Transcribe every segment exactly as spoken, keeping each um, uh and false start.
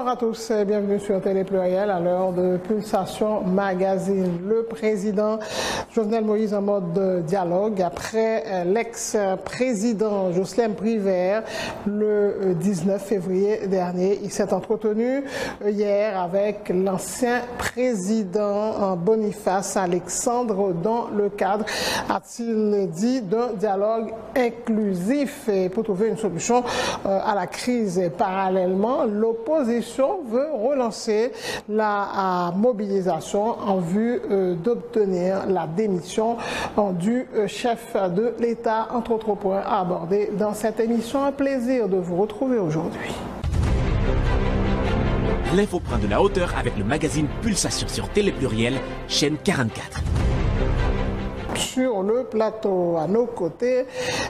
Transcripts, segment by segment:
Bonjour à tous et bienvenue sur Télé Pluriel à l'heure de Pulsation Magazine. Le président Jovenel Moïse en mode dialogue après euh, l'ex-président Jocelerme Privert le euh, dix-neuf février dernier. Il s'est entretenu euh, hier avec l'ancien président euh, Boniface Alexandre dans le cadre, a-t-il dit, d'un dialogue inclusif et pour trouver une solution euh, à la crise. Parallèlement, l'opposition veut relancer la euh, mobilisation en vue euh, d'obtenir la démission euh, du euh, chef de l'État. Entre autres points à aborder dans cette émission. Un plaisir de vous retrouver aujourd'hui. L'info prend de la hauteur avec le magazine Pulsation sur Télé Pluriel, chaîne quarante-quatre. Sur le plateau, à nos côtés,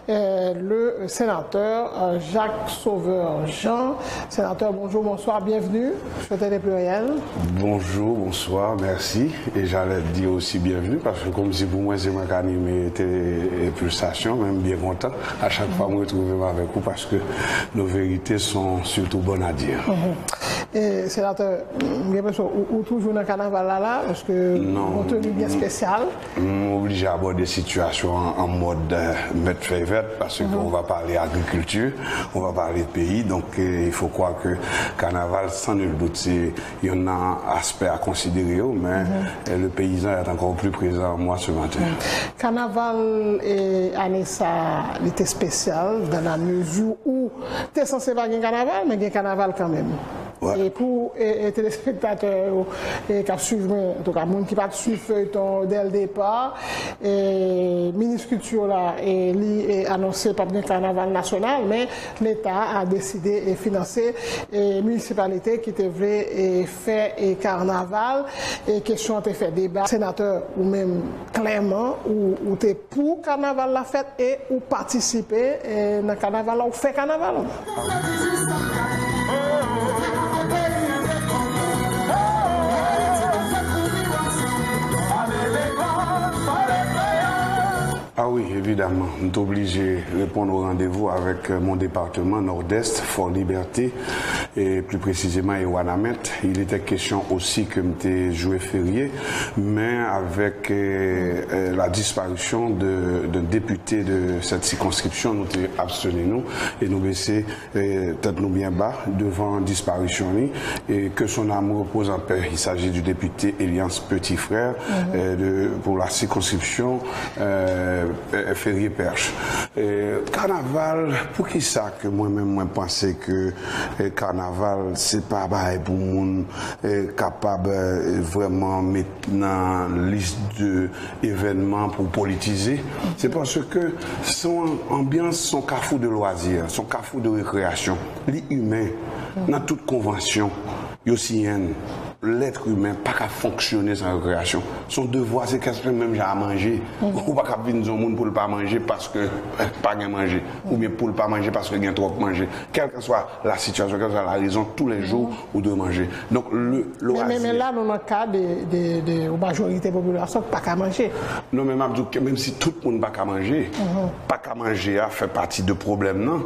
euh, le sénateur euh, Jacques Sauveur Jean. Sénateur, bonjour, bonsoir, bienvenue sur Télé Pluriel. Bonjour, bonsoir, merci. Et j'allais dire aussi bienvenue parce que comme si pour moi c'est moi qui anime Télé Pulsation, même bien content. À chaque fois, je me retrouve avec vous parce que nos vérités sont surtout bonnes à dire. E senatè, m gen enpresyon ou, ou toujou nan kanaval la la, paske ou teni byen espesyal. M oblije abòde sitiyasyon an an mòd mèt fèy vèt, paske on va pale agrikilti, on va pale peyi, donk il faut croire que kanaval, sans nul doute, se youn nan aspè a konsidere yo, men le paysan est encore plus présent en moi ce matin. Kanaval e ane sa, li te espesyal dans la mesure où te sanse pa gen kanaval, men gen kanaval kanmenm. E pou e, e telespektatè yo e k ap swiv mwen, antouka moun ki pa t swiv feyton dès le départ, e minis kilti la e li e anonse p ap gen kanaval nasyonal, men Leta a deside e finanse e minisipalite ki te vle e fè e kanaval. E kesyon an te fè deba. Senatè, ou menm, klèman, ou, ou te pou kanaval la fèt e ou patisipe e nan kanaval la, ou fè kanaval. Ah oui, évidemment, m t oblije reponn o randevou avèk mon département Nord-Est, Fort Liberté, et plus précisément e Wanament. Il était question aussi que m te jwe ferye, men avèk euh, euh, la disparition de, de député de cette circonscription, nou te absteni nou e nou bese euh, tèt nou byen ba devan disparisyon li. Et que son âme repose en paix. Il s'agit du député Eliance Petit-Frère euh, de, pour la circonscription euh, euh, Ferrier-Perche. Euh, kanaval, poukisa ke mwen menm mwen panse ke euh, kanaval se pa bagay pou moun euh, kapab euh, vrèman met nan lis de evènman pou politize? Se paske se yon anbyans, se yon kafou de lwazi, se yon kafou de rekreyasyon. Li imen. Nan tout konvansyon yo siyen, lèt imen pa ka fonksyone san rekreyasyon. Se yon devwa, se kèsyon menm jan a manje. Ou pa ka vin di yon moun pou l pa manje paske pa gen manje, oubyen pou l pa manje paske gen twòp manje. Kèlkeswa la sitiyasyon, kèlkeswa la rezon, tou lè jou ou dwe manje. Donk le lwazi. Men, men, men la, nou nan ka de, de, de yon majorite popilasyon ki pa ka manje. Non, men m ap di w ke menm si tout moun pa ka manje, pa ka manje a fè pati de pwoblèm nan.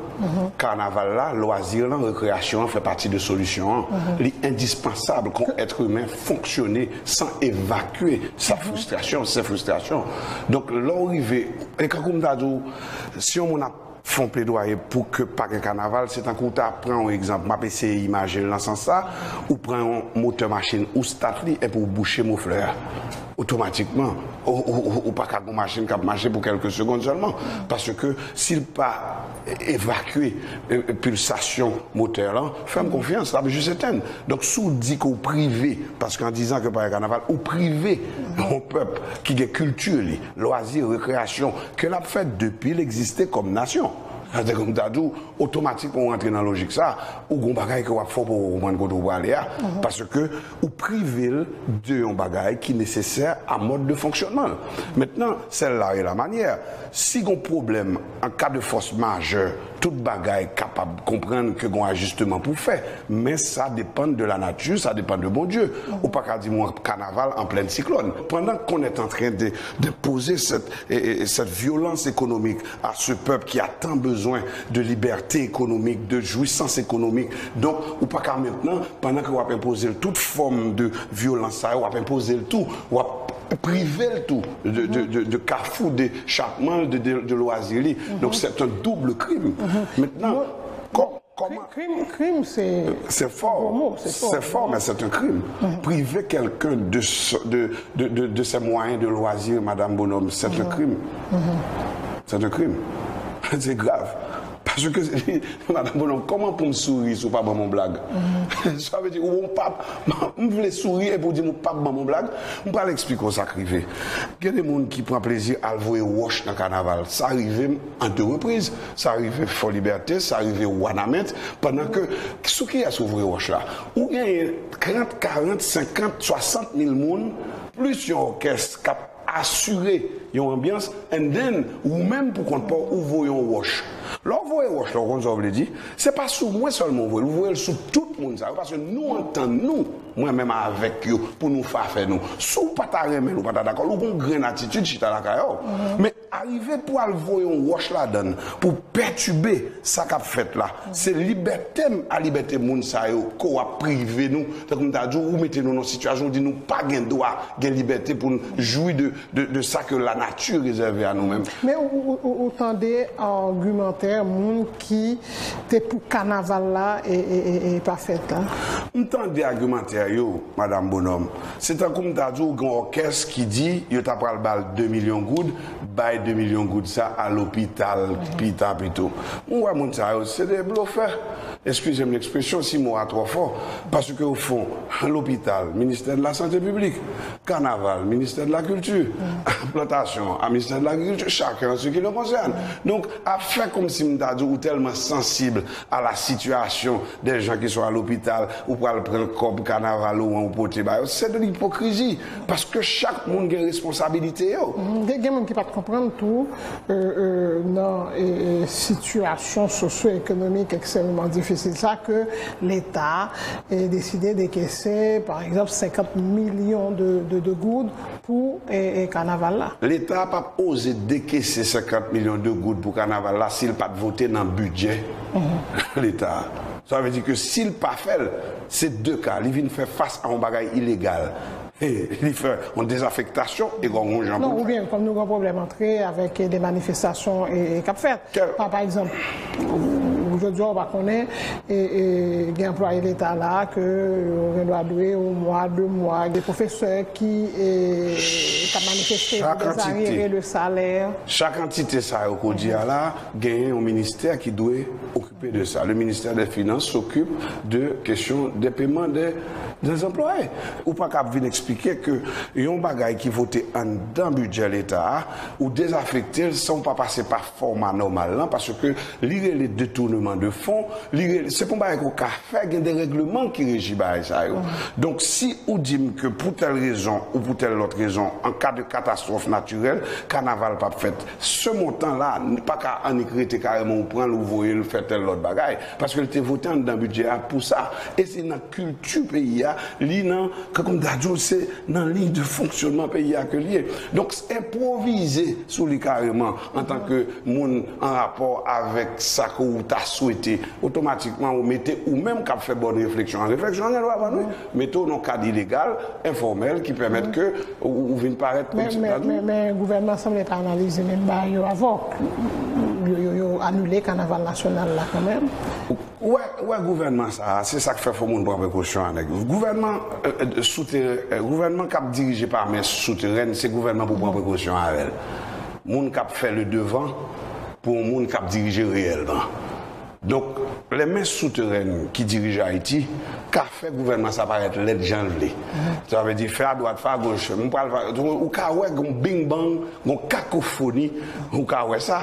Kanaval la, lwazi lan, rekreyasyon an fè pati de solisyon an. Li endispansab kon èt imen fonksyone san evakye sa fristrasyon, se fristrasyon. Donk lè w rive, e kankou m ta di w, si yon moun ap fè yon pledwaye pou ke pa gen kanaval, se tankou w ta pran yon egzanp, m ap eseye imaje l nan sans sa, ou pran yon motè machin, ou stat li, epi w bouche moflè a. Otomatikman, ou, ou, ou, ou pa ka gon machin k ap mache pou kèlke segonn sèlman. Paske si l pa evakye e, e, pilsasyon motè lan, fè m konfyans, l ap jis etenn. Donk, si w di ke w prive, paske an dizan ke pa gen kanaval, ou prive yon pèp ki gen kilti li, lwazi, rekreyasyon, ke l ap fè depi l egziste kòm nasyon. Sa vle di, kòm m ta di w, otomatikman ou rantre nan lojik sa, ou gon bagay ke w ap fè, ou poko konprann kote w prale a, paske ou prive l de yon bagay ki nesesè a mòd de fonksyònman l. Mentnan, sèl la e la manyè. Si gon pwoblèm an ka de fòs majè, tout bagay kapab konprann ke gon ajisteman pou fè. Men sa depann de la nature, ça dépend de Bondye. Ou pa ka di mwen kanaval an plèn siklòn. Pendant qu'on est en train de, de poser cette, et, et cette violence économique à ce peuple qui a tant besoin bezwen de libète ekonomik, de jwisans ekonomik. Donk, ou pa ka mentnan, pandan ke w ap enpoze l tout fòm de vyolans sa yo, w ap enpoze l tou, w ap prive l tou de, de, de, de kafou, de chapman, de, de, de lwazi li. Donk, se yon doub krim. Mentnan, kò- Kòman? Krim, krim, se se fò. Gwo mo, se fò. C'est fort, mais c'est un crime. Priver quelqu'un de, ce- de, de, de, de ses moyens de loisir, Madame Bonhomme, c'est un crime. C'est un crime. C'est grave. Paske, Madame Bonhomme, kòman pou m souri si w pa ban m yon blag? Sa vle di, ou yon pap, m vle souri epi w di m ou pap ban m yon blag? M pral eksplike w sa k rive. Gen de moun ki pran plezi al voye wòch nan kanaval. Sa rive m an de repriz. Sa rive Fò Libète, sa rive Wanament, pandan ke, sou kiyès ou voye wòch la? Ou genyen trant, karant, senkant, swasant mil moun, plis yon òkès k ap asire yon anbyans, and then, ou menm pou kont pa w, ou voye yon wòch. Lè w voye wòch la, ou konn sa w vle di? Se pa sou mwen sèlman ou voye l, ou voye l sou tout moun sa yo, paske nou antann nou, mwen menm avèk yo, pou nou fafè nou. Si w pa ta renmen l, ou pa ta dakò l, ou gen yon grenn atitid chita lakay ou. Men arive pou al voye yon wòch ladan l, pou pètibe sa k ap fèt la. Se libète m a libète moun sa yo ke w ap prive nou. Tankou m ta di w, ou mete nou nan yon sitiyasyon, ou di nou pa gen dwa gen libète pou n jwi de, de, de sa ke lanati rezève a nou menm. Men ou, ou, ou, ou tande agimantè moun ki te pou kanaval la e, e, e, e pa fèt la? M tande agimantè yo, Madame Bonhomme. Se tankou m ta di w gen òkès ki di yo ta pral ba l de milyon goud, bay de milyon goud sa a lopital pita pito. Mwen wè moun sa yo, se de blofè. Eskize m lekspresyon si mo a twò fò. Paske, au fond, lopital, ministè de la sante piblik, kanaval, ministè de la kilti, plantasyon, a ministè de lagrikilti, chacun en ce qui le concerne. Donk, ap fè kòmsi m ta di w ou tèlman sansib a la situation des gens qui sont à l'hôpital, ou pral pran kòb kanaval ou an, ou pote ba yo. Se de lipokrizi, paske chak moun gen responsabilite yo. Gen, gen moun ki pa t konprann tou, e, e, nan, e, e, sitiyasyon sosyo-ekonomik ekstrèmman difisil sa, ke Leta, e, deside dekese, pa egzanp, senkant milyon de, de, de goud pou, e, e, kanaval la. Leta p ap oze dekese senkant milyon de goud pou kanaval la si l pa t vote nan bidjè Leta a. Sa vle di ke si l pa fè l, se de ka, li vin fè fas a yon bagay ilegal. Li fè yon dezafektasyon e yon jan pou l fè. Non, oubyen, kòm nou gen pwoblèm antre avèk, e, de manifestasyon, e, e k ap fèt. Pa, pa egzanp, ou, jodi a, ou pa konnen, e, e, gen anplwaye Leta la, ke yo gen dwa dwe yon mwa, de mwa, gen pwofesè ki, e, k ap manifeste pou dèzaryere de salè. Chak antite sa yo ke w di a la, genyen yon ministè ki dwe okipe de sa. Le ministère des Finances s'occupe de question de paiement des, des employés. Ou pa ka ap vin eksplike ke yon bagay ki vote anndan bidjè Leta a, ou dezafekte l san w pa pase pa fòma nòmal lan, paske li rele detournement de fonds, li rele, se pa yon bagay ke w ka fè, gen de règleman ki reji bagay sa yo. Donk, si ou di m ke pou tèl rezon ou pou tèl lòt rezon, an ka de katastwòf natirèl, kanaval p ap fèt, se montan la pa ka annik rete kareman ou pran l, ou voye l fè tèl lòt bagay, paske l te vote anndan bidjè a pou sa. E se nan kilti peyi a, li nan, kòm m ta di w, se nan liy de fonksyònman peyi a ke l ye. Donk, enpwovize sou li kareman antanke moun an rapò avèk sa ke w ta swete, otomatikman ou mete ou menm k ap fè bòn refleksyon an. Refleksyon an gen dwa vann, wi. Mete w nan yon kad ilegal, enfòmèl, ki pèmèt ke ou, ou vin parèt kòm si ta di. Men, men, men gouvènman sanble pa analize menm bagay yo avè w. Yo, yo, yo anile kanaval nasyonal la kanmenm. Ou wè, ou wè gouvènman sa a, se sa k fè fò moun pran prekosyon avèk yo. Gouvènman, e, e, souteren, e, gouvènman k ap dirije pa men souterèn, se gouvènman pou pran prekosyon avè l. Moun k ap fè le devan pou yon moun k ap dirije reyèlman. Donk, lè men souterèn ki dirije Ayiti ka fè gouvènman sa parèt lèd jan l vle. Sa vle di fè adwat, fè agoch, m pral fè, ou ka wè gon bing bang, gon kakofoni, ou ka wè sa.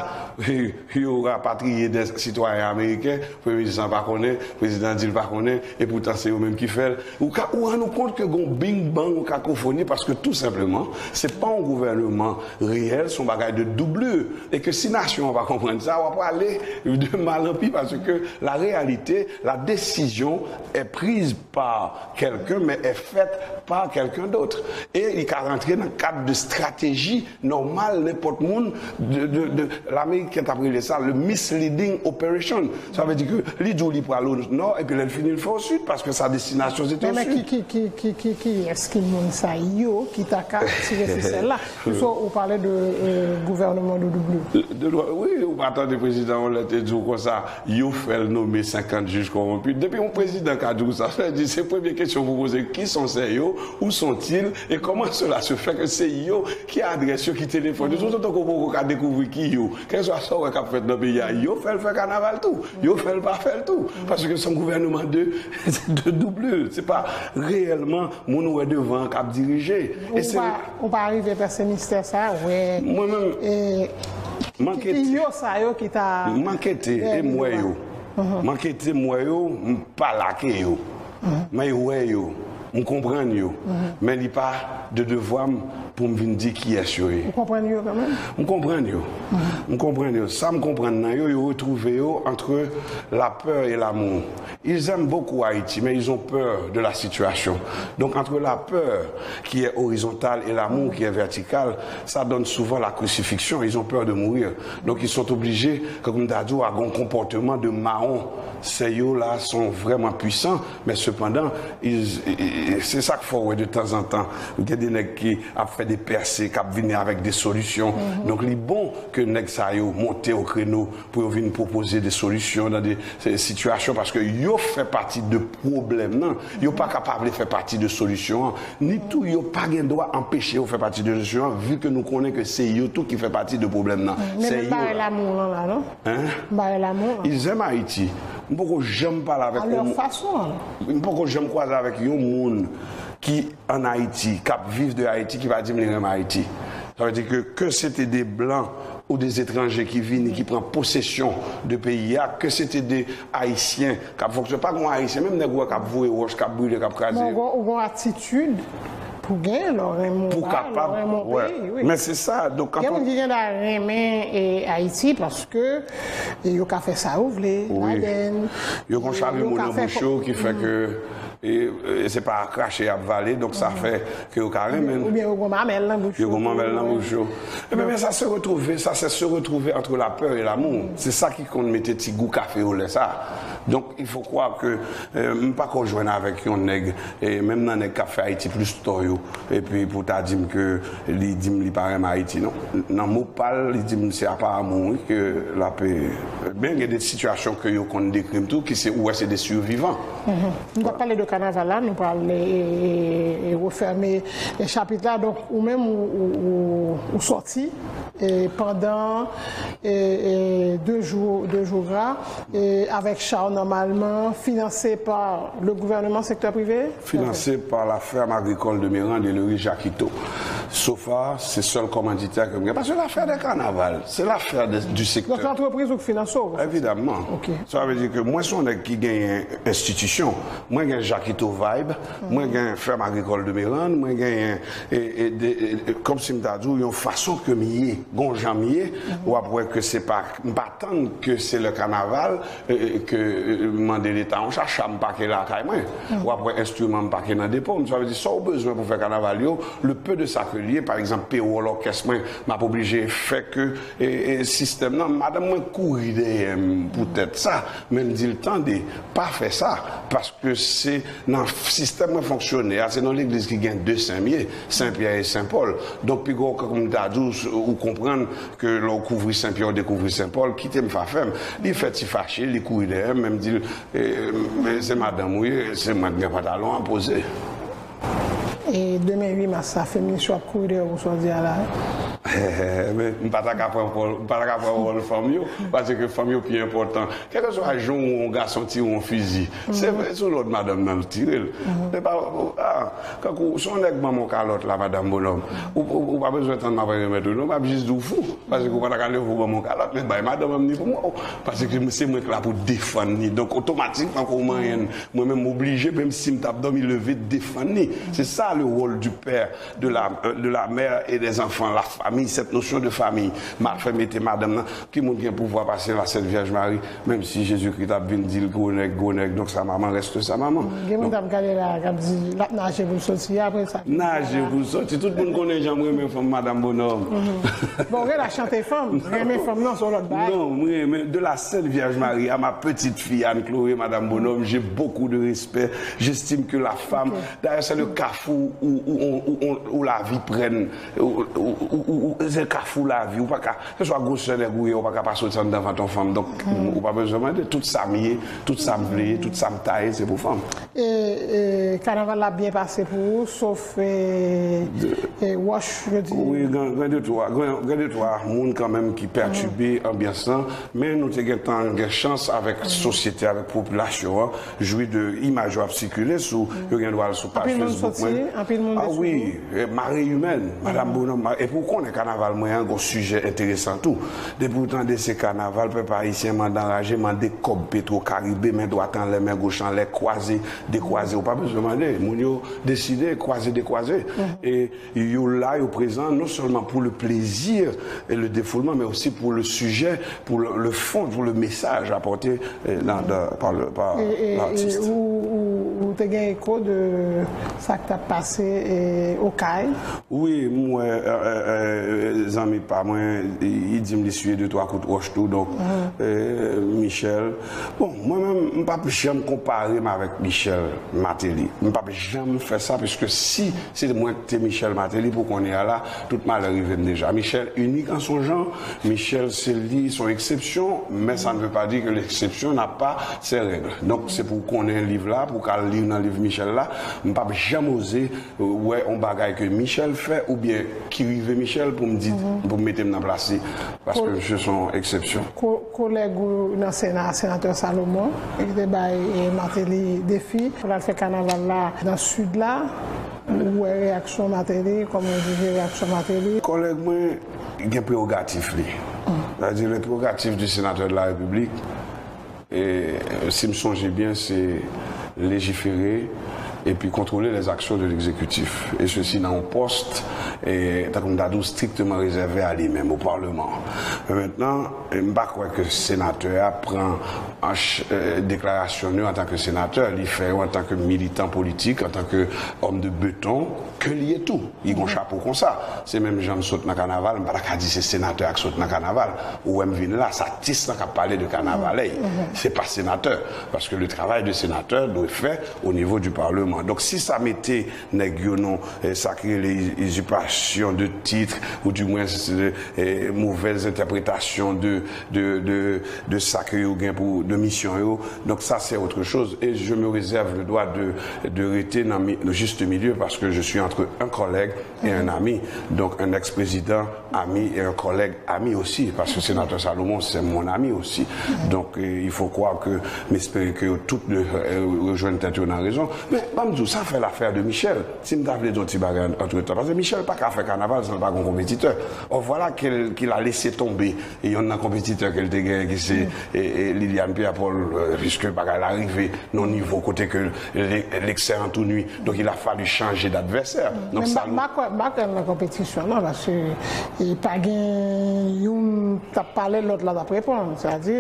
Yo rapatriye de sitwayen ameriken, premye minis lan pa konnen, prezidan di l pa konnen, e poutan se yo menm ki fè l. Ou ka, ou rann ou kont ke gon bing bang, yon kakofoni, paske tou senpleman, se pa yon gouvènman reyèl, se yon bagay de doublure. E ke si nasyon an pa konprann sa, w ap ale de mal an pi, paske la réalité, la décision est prise prise par quelqu'un, mais est faite par quelqu'un d'autre. E li ka rantre nan kad de strateji nòmal nenpòt moun de, de, de, Lamerikyen t ap rele sa le misleading operation. Sa vle di ke li di w li pral o nò, epi lè l fini, l fè o sid, paske sa destinasyon se te o sid. Men ki, ki, ki, ki, ki, ki, kiyès ki moun sa yo ki ta ka tire fisèl la? Piske ou pale de euh, gouvènman de W. De lwa, wi, ou pa tande prezidan an lè te di w konsa, yo fè l nome senkant jij kòwonpi. Depi yon prezidan ka di w sa, sa vle di se premye kesyon pou poze, qui sont ces yo, où sont-ils, et comment cela se fait que se yo ki adrès yo, ki telefòn yo, tout otan ke w poko ka dekouvri ki yo. Kèlkeswa sa w wè k ap fèt nan peyi a, yo fè l fè kanaval tou, yo fè l pa fè l tou. Paske se yon gouvènman de, de W. Se pa reyèlman moun ou wè devan an k ap dirije. E Ou se pa, ou pa rive pèse mistè sa, wè. Mwen menm, e, m ki, ki ankete. Yo sa yo ki ta M ankete, e m wè yo. M ankete, m wè yo, m pa lake yo. Men wè yo, m konprann yo. Men li pa de devwa m pou m vin di kiyès yo ye. Ou konprann yo kanmenm? M konprann yo. M konprann yo. Sa m konprann nan yo, yo retwouve yo entre la peur et l'amour. Ils aiment beaucoup Haïti, mais ils ont peur de la situation. Donc, entre la peur qui est horizontale et l'amour qui est vertical, ça donne souvent la crucifixion. Ils ont peur de mourir. Donc, ils sont obligés, comme Dadou, à un comportement de maon. Ces là sont vraiment puissants, mais cependant, ils, c'est ça qu'il faut, ouais, de temps en temps. Il y a des nègres qui ont fait des percées, qui viennent avec des solutions. Donc, il est bon que nèg sa yo monte au créneau pou yo vin pwopoze de solisyon nan de se, sitiyasyon, paske yo fè pati de pwoblèm nan. Yo pa kapab vle fè pati de solisyon an. Ni tou yo pa gen dwa anpeche yo fè pati de solisyon an, vi ke nou konnen ke se yo tou ki fè pati de pwoblèm nan. Men se menm yo bagay la. Lanmou an la, non? Hein? Bagay lanmou an. Ils aiment Haïti. M poko janm pale avèk yon moun. A lè fason an. M poko janm kwaze avèk yon moun ki ann Ayiti, k ap viv de Ayiti, ki pa di m li renmen Ayiti. Sa vle di ke, ke se te de blan ou de etranje ki vini, ki pran posesyon de peyi a, ke se te de Ayisyen k ap fonksyone, pa gon Ayisyen, menm nèg ou wè k ap voye wòch, k ap brile, k ap kraze. Bon, ou gon, ou gon atitid pou gen, lè w renmen yon bagay, lè w kapab, renmen yon peyi, wi. Men se sa, donk, gen moun ki gen dwa renmen, e, Ayiti paske, e, yo ka fè sa yo vle, wi, ladann, yo gon chari mo nan bouch yo ki fè ke E, e se pa krache y ap vale, donk sa fè ke yo ka renmen l. Oubyen yo gon mamèl nan bouch yo. Yo gon mamèl nan bouch yo. Ebyen, men sa se retrouve, sa se se retrouve entre la peur et l'amour. Se sa ki konn mete ti gou kafe yo lè sa. Donk, il faut croire que, euh, m pa ko jwenn avèk yon nèg, e menm nan nèg k ap fè Ayiti plis tò yo, epi pou ta di m ke li di m li pa renmen Ayiti, non. Nan mo pa l, li di m se apa amou, wi, ke l ap, e, men gen de sitiyasyon ke yo konn dekri m tou, ki se, ou wè, se de sivivan. Nou t ap pale de kanaval la, nou pral, e, e, e, refèmen, e, chapit la. Donk, ou menm, ou, ou, ou, ou sòti, e, pandan, e, e, de jou, de jou gra, e, avèk cha w nòmalman, finanse pa le gouvèneman, sektè prive? Finanse pa la ferme agricole de Mirande et le riz Jakito. So far, se sèl kòmanditè ke m gen. Paske lafè de kanaval, se lafè de, du sektè. Donk, se antrepriz ou k finanse w? Evidamman. Ok. Sa vle di ke mwen se yon nèg ki genyen enstitisyon. Mwen gen Jakito Vibe, mwen gen Ferme Agricole de Mirande, mwen genyen, e, e, de, e, e, kòmsi m ta di w, yon fason ke m ye, gon jan m ye, w ap wè ke se pa, m pa tann ke se lè kanaval, e, e, ke, e, m mande Leta yon cha, cha m pake lakay mwen. W ap wè enstriman m pake nan depo m. Sa vle di, sa w bezwen pou fè kanaval yo, le peu de sa ke l ye, pa egzanp, pewòl òkès mwen, m ap oblije fè ke, e, e, sistèm nan, madanm mwen kouri dèyè m poutèt sa, men m di l, tande, pa fè sa, paske se nan sistèm mwen fonksyone a, se nan legliz ki gen de sen m ye, Sen Pyè e Sen Pòl. Donk, pi gwo, kòm m ta di w, ou konprann ke lè w kouvri Sen Pyè, w dekouvri Sen Pòl, kite m fè afè m. Li fè ti fache, li kouri dèyè m, men m di l, e, men se madanm ou ye, se mwen k gen pantalon an, poze. E demen uit mas la, feminis yo ap kouri dèyè w, sa w di a la. Men m pa ta ka pran wòl, m pa ta ka pran wòl fanm yo, paske fanm yo pi enpòtan. Kèlkeswa jan w wè yon gason tire yon fizi, se sou lòd madanm nan l tire l. Se pa, a, kankou, si yon nèg ban m yon kalòt la, madanm bonòm, ou, ou, ou pa bezwen tann m ap remèt ou, non, m ap jis di w fou. Paske ou pa ta ka leve ou ban m yon kalòt, men bay madanm an m ni pou mwen. Paske se mwen k la pou defann li. Donk, otomatikman, ke w manyen l, mwen menm, m oblije, menm si m t ap dòmi, leve defann li. Se sa le rôle du père, de la, euh, de la mère et des enfants, la famille. cette notion de famille. M ap fè mete madanm nan. Ki moun gen pouvwa pase la Sainte Vierge Marie, menm si Jezikri t ap vin di l gwo nèg, gwo nèg, donk sa maman reste sa maman. Gen moun k ap gade la, k ap di l ap naje pou l soti apre sa. Naje pou l soti. Tout moun konnen jan m renmen fanm, madanm Bonòm. Bon, ou gen la chante fanm, renmen fanm nan se yon lòt bagay. Non, m renmen de la Sainte Vierge Marie à ma petite fille Anne Chloé, madanm Bonòm, j'ai beaucoup de respect. J'estime que la femme, d'ailleurs, c'est le carrefour où, où, où, où, où la vie prenne, où, où, où, où, c'est le carrefour la vie. Ou pa ka, ke swa gwosè nèg ou ye, ou pa ka pa soti anndan vant yon fanm. Donk, ou pa bezwen mande, tout sa m ye, tout sa m vle ye, tout sa m ta ye, se pou fanm. E, e kanaval la byen pase pou ou, sof e, e wòch, yo di. Wi, gen, gen de twa, gen, gen de twa moun kanmenm ki pètibe anbyans lan, men nou te gentan gen chans avèk sosyete, avèk popilasyon an, jwi de imaj yo ap sikile sou, yo gen dwa al sou paj Facebook mwen. Anpil moun soti, anpil moun deside. Ah wi, e, marée humaine, madanm Bonòm, epi ou konnen kanaval mwen an gon sijè enteresan tou. Depi ou tande se kanaval, pèp ayisyen mande anraje, mande kòb Petro Caribe, men dwat anlè, men goch anlè, kwaze, dekwaze, ou pa bezwen mande. Moun yo deside, kwaze, dekwaze. E yo la, yo prezan, non sèlman pou le plezi e le defouleman, men osi pou le sijè, pou le, le fond, pou le mesaj apòte, e, nan, nan, pa le, pa latis. E, e, e ou, ou, ou te gen eko de sa k t ap pase, e, Okay? Wi, m wè, e, e, e, zanmi pa mwen, li, li di m li siye de twa kout wòch tou, donk, e, Michel. Bon, mwen menm, m p ap janm konpare m avèk Michel Martelly. M p ap janm fè sa, piske si se mwen k te Michel Martelly, pou kounye a la, tout malè rive m deja. Michel unique en son genre, Michel se li, son eksepsyon, men sa ne veut pas dire que l'exception n'a pas ses règles. Donk, se pou w konnen liv la, pou w ka li nan liv Michel la, m p ap janm oze wè yon bagay ke Michel fè oubyen ki rive Michel pou m di, pou m mete m nan plas li. Paske misye se yon eksepsyon. Ko-, kolèg ou nan Sena, Senatè Salomon, li te bay, e, Martelly defi pou l al fè kanaval la nan Sid la. Ou wè reyaksyon Martelly, kòman w jije reyaksyon Martelly? Kòlèg mwen gen prerogatif li. Sa vle di, le prerogatif du sénateur de la République, e, si m sonje byen, se légiférer epi contrôler les actions de l'exécutif. E sesi nan yon pòs, e, tankou m ta di w, strictement réservé à lui-même, au Parlement. Men mentnan, e, m pa kwè ke senatè a pran an ch-, e, deklarasyon nou antanke senatè, li fè yo antanke militan politik, antanke homme de béton, ke li ye tou. Li gon chapo konsa. Se menm jan m sot nan kanaval, m pa ta ka di se senatè a k sot nan kanaval. Ou wè m vin la, se atis lan k ap pale de kanavalè. Se pa senatè. Paske le travail de sénateur doit être fait au niveau du Parlement. Donk, si sa mete nèg yo nan, e, sa ki rele izipasyon de tit, ou di mwen, e, movèz entèpretasyon de, de, de, de sa ke yo gen pou, de misyon yo, donc ça, c'est autre chose. Et je me réserve le droit de, de rester dans mi-, le juste milieu parce que je suis entre un collègue et un ami. Donc, un ex-président, ami, et un collègue, ami aussi. Parce que sénateur Salomon, c'est mon ami aussi. Donc, euh, il faut croire que, m espere ke yo tout de, euh, rejwenn tèt yo nan rezon. Men, ban m di w, sa fè l'affaire de Michel. Si m ta vle di yon ti bagay an-, antretan, paske Michel pa ka fè kanaval san l pa gon konpetitè. Or, voilà qu'il, qu'il a laissé tomber yonn nan konpetitè ke l te genyen, ki se, e, e, Liliane Pierre Paul, e, puisque bagay la rive nan yon nivo kote ke le-, l'excès entourlouis. Donc, il a fallu changer d'adversaire. Donc, men m pa kwè, m pa kwè l nan konpetisyon, non, paske, e, pa gen youn t ap pale, lòt la t ap reponn. Sètadi,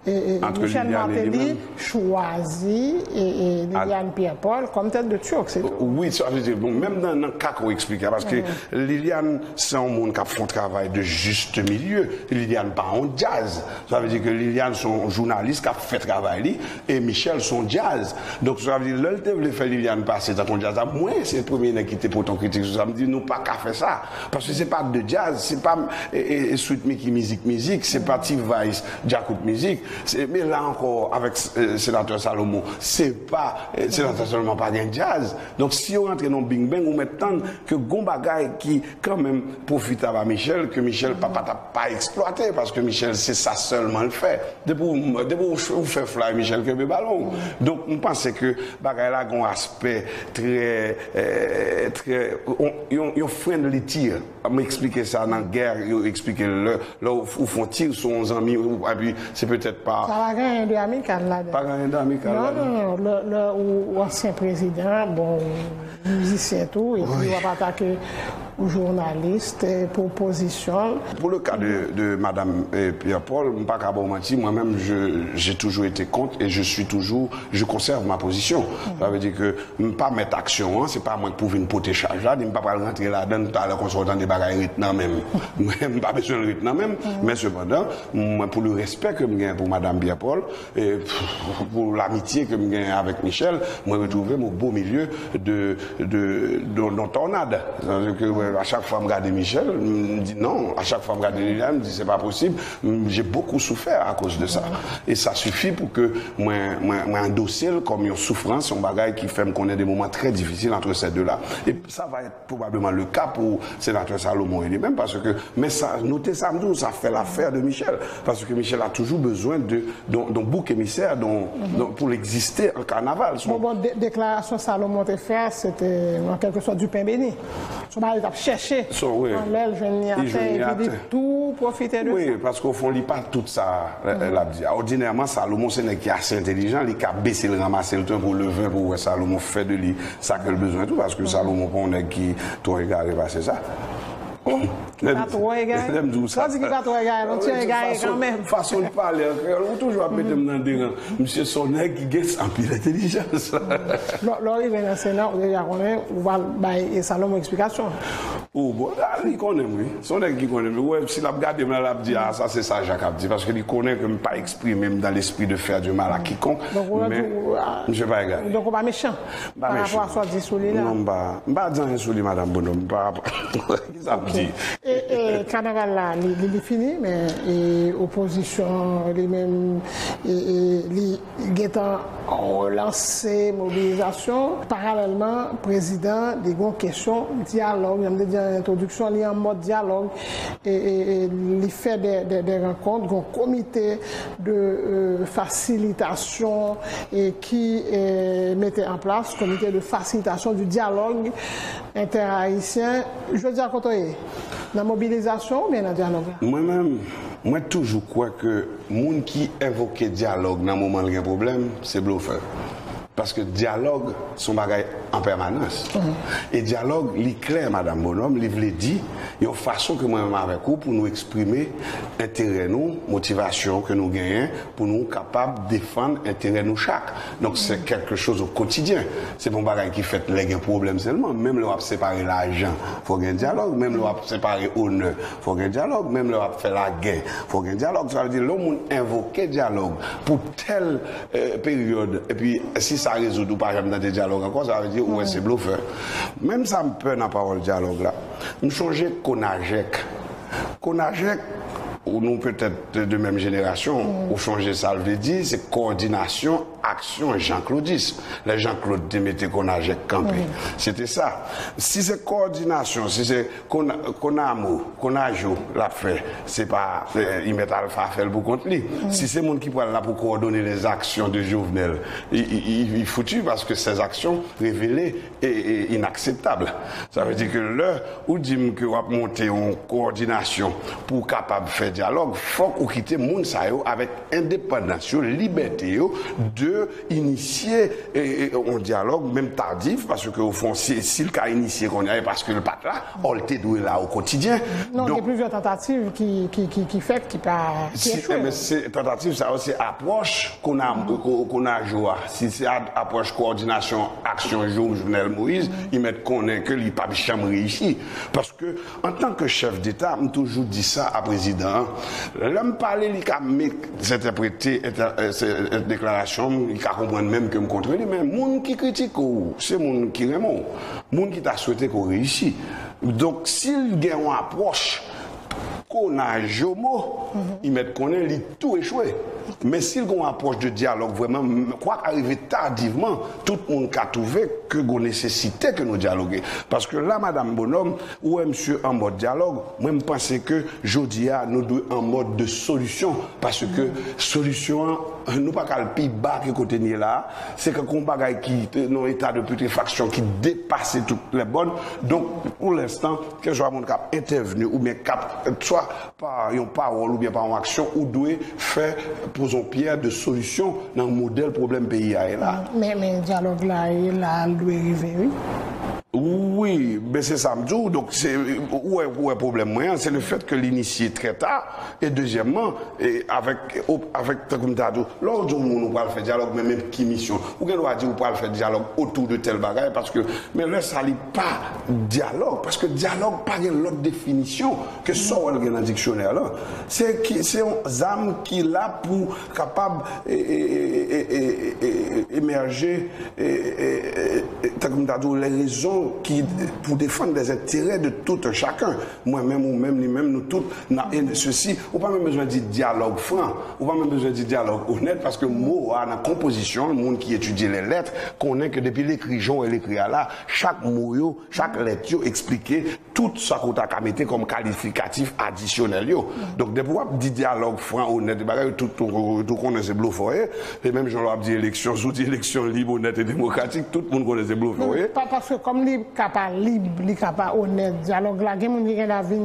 e, e, Michel Martelly chwazi, e, e, Liliane Pierre Paul kòm tèt de turc, se tou. Wi, sa vle di, bon, menm nan, nan ka ke w eksplike a, paske Liliane, se yon moun k ap fè yon travay de juste milieu. Liliane pa yon djaz. Sa vle di ke Liliane se yon jounalis k ap fè travay li, e Michel se yon djaz. Donk, sa vle di, lè l te vle fè Liliane pase tankou yon djaz la, mwen, se premye nèg ki te pote yon kritik sou sa. M di, nou pa ka fè sa. Paske se pa de djaz, se pa, e, e, e Sweet Micky mizik, mizik, se pa T-Vice, djakout mizik. Se, men la ankò, avèk, e, senatè Salomon, se pa, e, senatè Salomon pa gen djaz. Donk, si yo rantre nan bing bang, ou mèt tann ke gon bagay ki, kanmenm, pwofitab a Michel, ke Michel pa, pa t ap pa eksplwate, paske Michel, se sa sèlman l fè. Depi w, depi w, w fè fly, Michel kenbe balon. Donk, m panse ke bagay la gon aspè trè, e, trè, yon, yon, yon friendly tir. M eksplike sa nan gè, yo eksplike l lè, lè w, ou fè yon tir sou yon zanmi, ou, epi se petèt pa. Sa pa gen anyen de amikal ladan. Pa gen anyen de amikal ladan. Non, non, non. Lè, lè ou, ou ansyen prezidan, bon, ou mizisyen tou, epi w ap atake Pou jounalis, eh, pou pozisyon l. Pour le cas de, de Madame eh, Pierre-Paul, m pa ka ba w manti, mwen menm, je, j'ai toujours été contre et je suis toujours, je conserve ma position. Ça veut dire que m pa mèt aksyon an, se pa mwen k pou vin pote chaj la, ni m pa pral rantre ladan l talè konsa w tande bagay ret nan men m. Mwen, m pa bezwen l ret nan men m, men sepandan, mwen, pou le respè ke m gen pou Madame Pierre-Paul, e pou lamitye ke m gen avèk Michel, mwen retwouve m au beau milieu de, de, de, d'un tornade. Sa vle di ke, a chak fwa m gade Michel, m di non. A chak fwa m gade Liliane, m di se pa posib. M, j'ai beaucoup souffert à cause de ça. Et ça suffit pour que mwen, mwen, mwen andose l kòm yon soufrans, yon bagay ki fè m konnen de moman trè difisil entre ces deux-là. Et ça va être probablement le cas pour sénateur Salomon et lui-même, parce que, men sa, note sa, m di w, sa fè lafè de Michel, parce que Michel a toujours besoin de, d'un, d'un bouc émissaire, d'un, d'un, pou l egziste an kanaval. Bon, bon, de, deklarasyon Salomon te fè a, se te, an kèlkesòt, du pain béni. Se yon bagay li t ap chèche. So, wi. Anlè l jwenn li atè, epi li tou pwofite de sa. Wi, paske o fon, li pa tout sa, eh, l ap di a. Òdinèman, Salomon se nèg ki ase entèlijan, li ka bese l, ranmase l tou, pou leve, pou wè Salomon fè de li sa ke l bezwen tou, paske Salomon pa yon nèg ki twò egare pase sa. Ki pa twò egare? Lè m di w sa. Sa di ki pa twò egare, non, ti egare kanmenm. Fason l pale an kreyòl, ou toujou ap mete m nan deran. Misye se yon nèg ki gen anpil entèlijans. Lè, lè w rive nan Sena, ou deja konnen, ou pral bay Salomon eksplikasyon. O, bon, la, li konnen m, wi. Se yon nèg ki konnen m. Ou wè, si l ap gade m la, l ap di, ah, sa se sa Jacques ap di. Paske li konnen ke m pa eksprime m dans l'esprit de faire du mal à quiconque. Men, misye pa egare. Donk, ou pa mechan pa rapò a sa w di sou li la? Non, m pa, m pa di anyen sou li, Madame Bonhomme, pa rapò. Ki sa ap di? E, e, kanaval la, li, li, li fini, men, e, opozisyon, li menm, e, e, li gentan relanse mobilizasyon. Paralèlman, prezidan, li gen yon kesyon dyalòg, jan m te di an entwodiksyon, li an mòd dyalòg, e, e, e, li fè de, de, de rankont, gen yon komite de, e, fasilitasyon, e, ki, e, mete an plas, comité de facilitation du dialogue interhaïtien. Jodi a, kote w ye? Nan mobilizasyon oubyen nan dyalòg la? Mwen menm, mwen toujou kwè ke moun ki envoke dyalòg nan moman l gen pwoblèm, se blofè. Paske dyalòg se yon bagay an pèmanans. E dyalòg, li klè, Madame Bonhomme, li vle di yon fason ke mwen menm avèk ou pou nou eksprime enterè nou, motivasyon ke nou genyen, pou nou kapab defann enterè nou chak. Donk, se kèlke choz o kotidyen. Se pa yon bagay ki fèt lè gen pwoblèm sèlman. Menm lè w ap separe lajan, fò gen dyalòg. Menm lè w ap separe onè, fò gen dyalòg. Menm lè w ap fè lagè, fò gen dyalòg. Sa vle di, lè yon moun envoke dyalòg pou tèl, eh, peryòd, epi si sa rezoud, ou pa janm tande dyalòg ankò, sa vle di, ou wè se blofè. Menm sa m pè nan pawòl dyalòg la. M chonje Konajèk. Konajèk, ou nou petèt de menm jenerasyon, ou chonje sa l vle di, se kowòdinasyon aksyon Jean-Claudis. Lè Jean-Claude te mete Konajèk kanpe. Se te sa. Si se kowòdinasyon, si se Kona-, Konamo, Konajo l ap fè, se pa, eh, I mèt Alpha fè l pou kont li. Si se moun ki pral la pou coordonner les actions de Jovenel, i, i, i, i fouti, paske ces actions révélées e, e inakseptab. Sa vle di ke lè ou di m ke w ap monte yon kowòdinasyon pou w kapab fè dyalòg, fòk ou kite moun sa yo avèk endepandans yo, libète yo de inisye, e, e, yon dyalòg, menm tadif, paske o fon, si, si l ka inisye kounye a, e paske l pa t la, ò, l te dwe la o kotidyen. Non, gen plizyè tantativ ki, ki, ki, ki fèt, ki pa, ki echwe. Ebyen, se tantativ sa yo, se apwòch Kona-, Ko-, Konajo a. Si se a-, apwòch kowòdinasyon aksyon Jovenel Moïse, I mèt konnen ke li p ap janm reyisi. Paske, antanke chèf deta, m toujou di sa a prezidan an. Lè m pale, li ka mezentèprete entè-, eh, se, eh, deklarasyon m, li ka konprann menm ke m kontre li, men moun ki kritike w, se moun ki renmen w. Moun ki ta swete ke w reyisi. Donk, si l gen yon apwòch Konajomo, I mèt konnen li tou echwe. Men si l gen yon apwòch de dyalòg vrèman, m-, kwa k arive tadivman, tout moun ka twouve ke gen nesesite ke nou dyaloge. Paske la, Madame Bonhomme, ou wè misye an mòd dyalòg, mwen m panse ke jodi a, nou dwe an mòd de solisyon. Paske solisyon an, nou pa ka al pi ba ke kote n ye la a. Se kankou yon bagay ki, eh, nan yon eta de putrefaksyon ki depase tout lè bòn. Donk, pou lenstan, kèlkeswa moun k ap entèvni oubyen k ap, swa pa yon pawòl oubyen pa yon aksyon, ou dwe fè, poze yon pyè de solisyon nan modèl pwoblèm peyi a ye la. Men, men dyalòg la ye la, l dwe rive, wi. Ou Wi, ben se sa m di w. Donk, se, ou wè, ou wè pwoblèm mwen an, se le fèt ke l inisye trè ta, e dezyèmman, e avèk, avèk, tankou m ta di w, lè w di yon moun ou pral fè dyalòg, men menm ki misyon, ou gen dwa di ou pral fè dyalòg otou de tèl bagay, paske, men lè sa li pa dyalòg, paske dyalòg pa gen lòt definisyon ke sa w wè l gen nan diksyonè lan. Se ki, se yon zam ki la pou kapab e, e, e, e, e, e, emèje, e, e, e, e, tankou m ta di w, les raisons ki, pou défendre les intérêts de tout un chacun. Mwen menm, ou menm, li menm, nou tout, nan, e sesi, ou pa menm bezwen di dyalòg fran, ou pa menm bezwen di dyalòg onèt, paske mo a nan konpozisyon l, moun ki etidye lè lèt, konnen ke depi l ekri jan w wè l ekri a la, chak mo yo, chak lèt yo eksplike tout sa ke w ta ka mete kòm kalifikatif adisyonèl yo. Donk, depi w ap di dyalòg fran, onèt, e bagay yo, tout, tout, tout konnen se blofè w ye. E menm jan w ap di eleksyon, si w di eleksyon lib, onèt e demokratik, tout moun konnen se blofè w ye. Pa, paske kòm li ka pa lib, li ka pa onèt, dyalòg la, gen moun ki gen dwa vin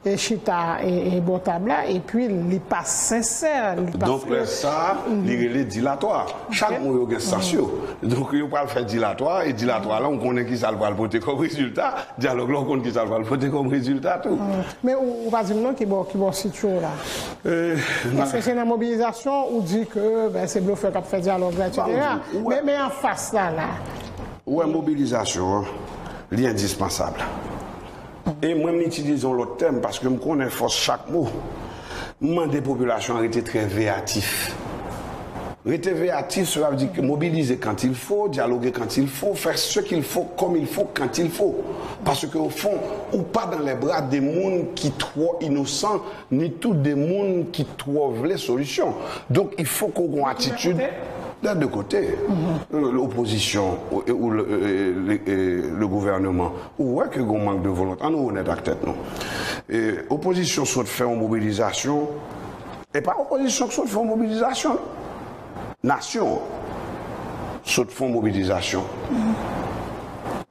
e chita e, e bò tab la, epi li pa sensè, li pa... Donk, lè sa, li rele dilatwa. Chak mo yo gen sans yo. Donk, yo pral fè dilatwa, e dilatwa la, ou konnen ki sa l pral pote kòm rezilta. Dyalòg la, ou konn ki sa l pral pote kòm rezilta tou. Men ou, ou pa di m non ki bò, ki bò w sitiye w la. Paske se nan mobilizasyon, ou di ke, ben, se blofè k ap fè dyalòg la, etsetera. Men, men anfas la, la. Ou wè, mobilizasyon an, li endispansab. E mwen, m itilize yon lòt tèm paske m konnen fòs chak mo. M mande popilasyon an rete trè veyatif. Rete veyatif, cela veut dire que mobiliser quand il faut, dialoguer quand il faut, faire ce qu'il faut, comme il faut, quand il faut. Parce que au fond, ou pas dans les bras des moun qui trop innocents, ni tou de moun ki twò vle solisyon. Donk, il faut ke w gen yon atitid des deux côtés. L-, lopozisyon ou, ou le, le, le, le gouvènman, ou wè ke gen yon mank de volonte. Ann nou onèt ak tèt nou. E, opozisyon sot fè yon mobilizasyon, e pa opozisyon k sot fè yon mobilizasyon. Nasyon sot fè yon mobilizasyon.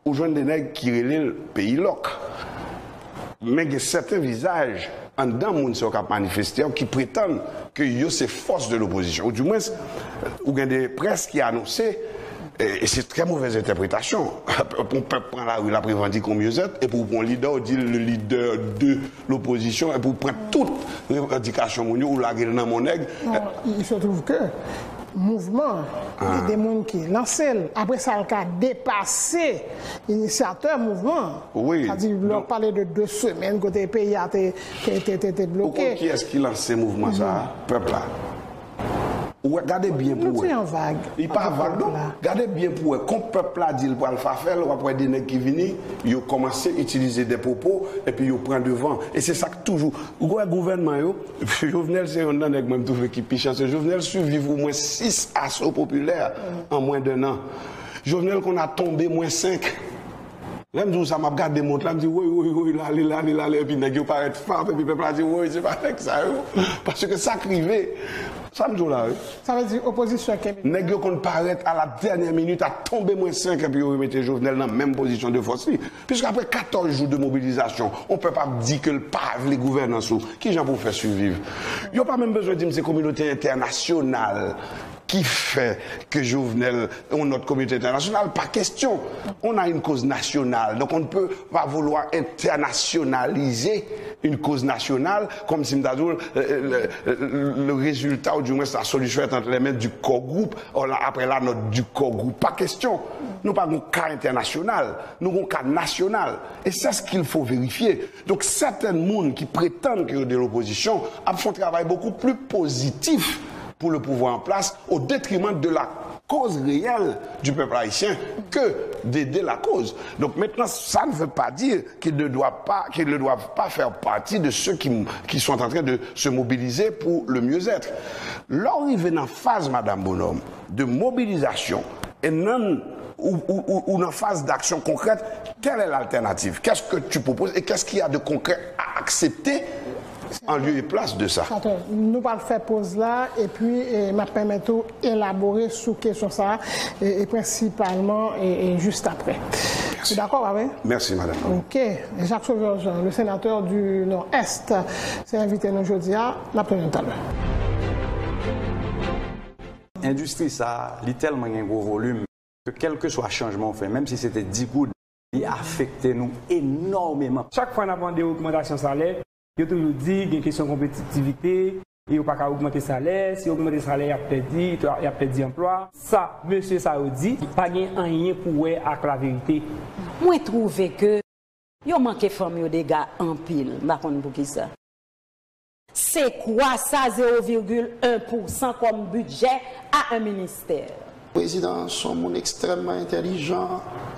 Ou jwenn de nèg ki rele l peyi lòk. Men gen sèten vizaj anndan moun sa yo k ap manifeste yo ki pretann ke yo se fòs de lopozisyon. Ou dimwens, ou gen de près ki anonse, e, e se trè movèz entèpretasyon. Pou pèp pran lari l ap revandike yon myezèt, epi w pran yon lidè, w di l le leader de lopozisyon, epi w pran tout revandikasyon moun yo, ou lage l nan men yon nèg. Non, il se trouve que mouvman, gen de moun ki lanse l. Apre sa, l ka depase inisyatè mouvman. Wi. Sa di, lè w pale de de semèn kote peyi a te, te, te, te, te bloke. Ou konn kiyès ki lanse mouvman sa a? Pèp la. Ou wè, gade byen pou wè. Nou di an vag. Li pa vag, non. Gade byen pou wè. Kon pèp la di l pral fè afè l, w ap wè de nèg ki vini, yo kòmanse itilize de pwopo, epi yo pran devan. E se sa k toujou. Ou wè gouvènman yo, Jovenel se yonn nan nèg mwen m twouve ki pi chanse. Jovenel siviv omwen sis aso popilè an mwen de nan. Jovenel konn a tonbe mwen senk. Lè m di w sa, m ap gade mont la, m di, woy, woy, woy, l ale, l ale, l ale, epi nèg yo parèt fap, epi pèp la di, woy, se pa nèg sa yo. Paske sa k rive, sa m di w la, wi. Sa vle di opozisyon kenbe. Nèg yo konn parèt a la dènyè minit, a tonbe mwen senk, epi yo remete Jovenel nan menm pozisyon de fòs li. Piske apre katòz jou de mobilizasyon, yon pèp ap di ke l pa vle gouvènans ou, kijan pou w fè siviv? Yo pa menm bezwen di m se kominote entènasyonal ki fè ke Jovenel, yon lòt kominote entènasyonal, pa kesyon. On a une cause nationale, donc on ne peut pas vouloir internationaliser une cause nationale, comme si m ta di w, euh, le, le, le résultat, ou du moins la solution est entre les mains du core groupe, or la, après la note du core groupe. Pa kesyon. Nou pa gon ka entènasyonal, nou gon ka nasyonal. Et c'est ce qu'il faut vérifier. Donk, sèten moun ki pretann ke yo de lopozisyon ap fè yon travay beaucoup plus positif pour le pouvoir en place au détriment de la cause réelle du peuple haïtien que d'aider la cause. Donc maintenant, ça ne veut pas dire qu'ils ne doivent pas, qu'ils ne doivent pas faire partie de ceux qui, qui sont en train de se mobiliser pour le mieux-être. Lè w rive nan faz, Madame Bonhomme, de mobilisation, et nan, ou, ou, ou, ou nan faz d'action concrète, quelle est l'alternative? Qu'est-ce que tu proposes et qu'est-ce qu'il y a de concret à accepter en lieu et place de ça? Atò, nou pral fè poz la, epi, e, m ap pèmèt ou elabore sou kesyon sa a, e, e prensipalman, e, e jis apre. Ou dakò, pa vre? Merci, madame. Ok. Jacques Sauveur Jean, le sénateur du Nord-Est, se envite nou jodi a. N ap tounen talè. Endistri sa a, li tèlman gen gwo volim ke kèlkeswa chanjman w fè, menm si se te dis goud, Li afekte nou enòmeman. Chak fwa n ap mande ogmantasyon salè, yo toujou di gen kesyon konpetitivite, e yo pa ka ogmante salè, si yo ogmante salè, y ap pèdi, y ap pèdi anplwa. Sa mesye sa yo di, pa gen anyen pou wè ak laverite. Mwen twouve ke yo manke fanm yo dega anpil, m pa konn poukisa. Se kwa sa zewo virgil en pousan kòm bidjè a en ministè? Prezidan an se yon moun ekstrèmman entèlijan,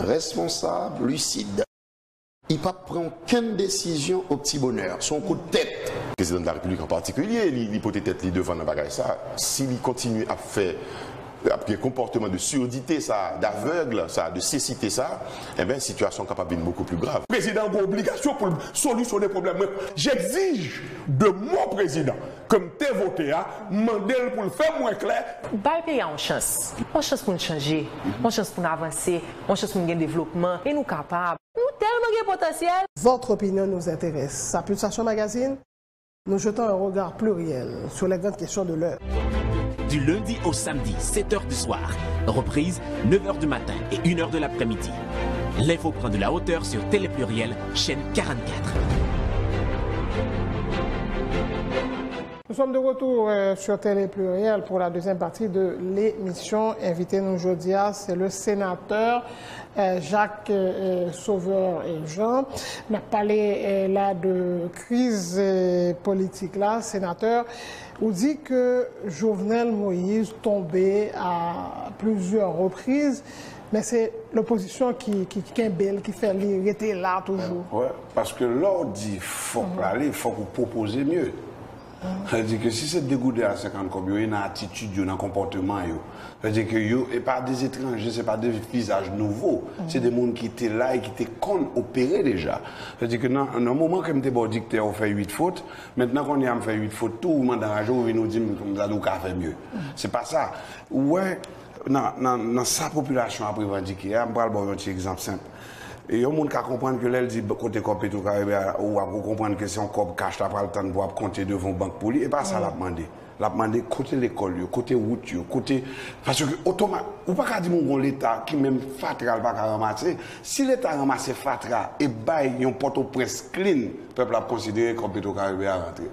responsab, lisid. Li p ap pran okenn desizyon o pti bonè, se yon kout tèt. Prezidan de la Repiblik an patikilye, li, li pote tèt li devan nan bagay sa. Si li kontinye ap fè, ap gen konpòteman de surdite sa, d'aveugle sa, de cécité sa, enben sitiyasyon an kapab vin beaucoup plus grave. Prezidan an gen obligasyon pou l solisyone pwoblèm mwen. J'exige de mon président ke m te vote a, m mande l pou l fè m wè klè. Bay peyi a yon chans. Yon chans pou n chanje. Yon chans pou n avanse. Yon chans pou n gen devlopman. E nou kapab. Nou tèlman gen potansyèl. Votre opinion nous intéresse. Sa Pulsation Magazine, nous jetons un regard pluriel sur les grandes questions de l'heure. Du lundi au samedi, sept heures du soir. Reprise, neuf heures du matin et une heure de l'après-midi. L'info prend de la hauteur sur Télé Pluriel, chaîne quarante-quatre. Nous sommes de retour euh, sur Télé Pluriel pour la deuxième partie de l'émission. Invité nou jodi a, c'est le sénateur euh, Jacques euh, Sauveur Jean. N ap pale euh, la de kriz euh, politik la, sénateur. Ou di ke Jovenel Moïse tonbe a plizyè repriz, men se lopozisyon ki, ki kenbe l, ki fè li rete la toujou. Wi, paske lè w di fòk l ale, fòk ou pwopoze mye. Sa vle di ke si se degouden a senkant kòb yo ye nan atitid yo, nan konpòteman yo, sa vle di ke yo e pa de etranje, se pa de vizaj nouvo, se de moun ki te la e ki te konn opere deja. Sa vle di ke nan, nan moman ke m te ba w diktè ou fè uit fot, mentnan kounye a m fè uit fot tou, ou mande anraje w, ou vin ou di m kòmsa ou ka fè mye. Se pa sa. Ou wè, nan, nan, nan sa popilasyon ap revandike a, m pral ba w yon ti egzanp senp. E yon moun ka konprann ke lè l di kote kòb Petro Caribe a, ou ap konprann ke se yon kòb kach l ap pral tann pou ap konte devan yon bank pou li, e pa sa l ap mande. L ap mande kote lekòl yo, kote wout yo, kote. Paske otoma, ou pa ka di m ou gon Leta ki menm fatra l pa ka ranmase. Si Leta ranmase fatra e bay yon Pòtoprens clean, pèp la ap konsidere kòb Petro Caribe a rantre.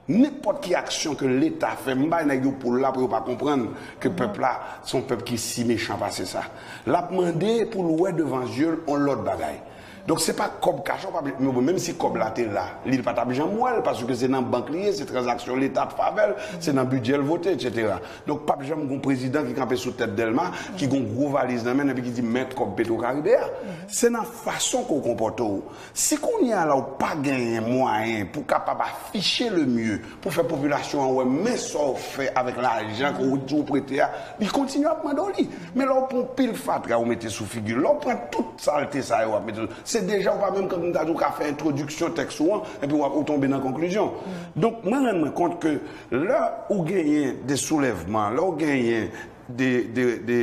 Nenpòt ki aksyon ke Leta fè, m bay nèg yo poul la pou yo pa konprann ke pèp la se yon pèp ki si mechan pase sa. L ap mande pou l wè devan zye l yon lòt bagay. Donk se pa kòb kach la w p ap, men bon, menm si kòb la te la, li pa t ap janm wè l, paske se nan bank li ye, se tranzaksyon Leta ap fè avè l, se nan bidjè l vote, etsetera. Donk p ap janm gon prezidan ki kanpe sou tèt Dèlma, ki gon gwo valiz nan men l epi ki di mèt kòb Petro Caribe a. Se nan fason ke w konpòte w. Si kounye a la w pa genyen mwayen pou w kapab afiche le mye, pou fè popilasyon an wè men sa w fè avèk lajan ke w di w prete a, li kontinye ap mande w li. Men lè w pran yon pil fatra ou mete sou figi l, lè w pran tout salte sa yo w ap mete sou, se deja ou pa menm kanpe m ta di w ka fè entwodiksyon tèks ou an, epi w ap ou tonbe nan konklizyon. Donk mwen rann mwen kont ke lè ou genyen de soulèvman, lè w genyen de, de, de,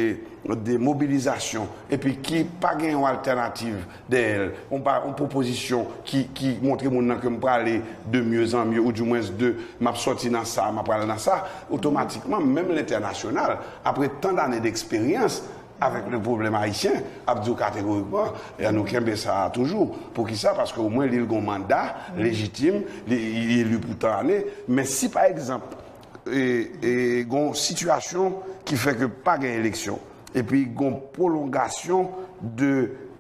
de mobilizasyon, epi ki pa gen yon altènativ dèyè l, yon pa, yon pwopozisyon ki, ki montre moun nan ke m prale de mye an mye, oudimwens de m ap sòti nan sa, m ap prale nan sa, otomatikman, menm lentènasyonal, apre tan dane deksperyans avèk le pwoblèm ayisyen, ap di w kategorikman, e nou kenbe sa a toujou. Poukisa? Paske omwen li l gon manda lejitim, li, li eli pou tan ane, men si pa egzanp, e, e, gon sitiyasyon ki fè ke pa gen eleksyon, epi gon pwolongasyon de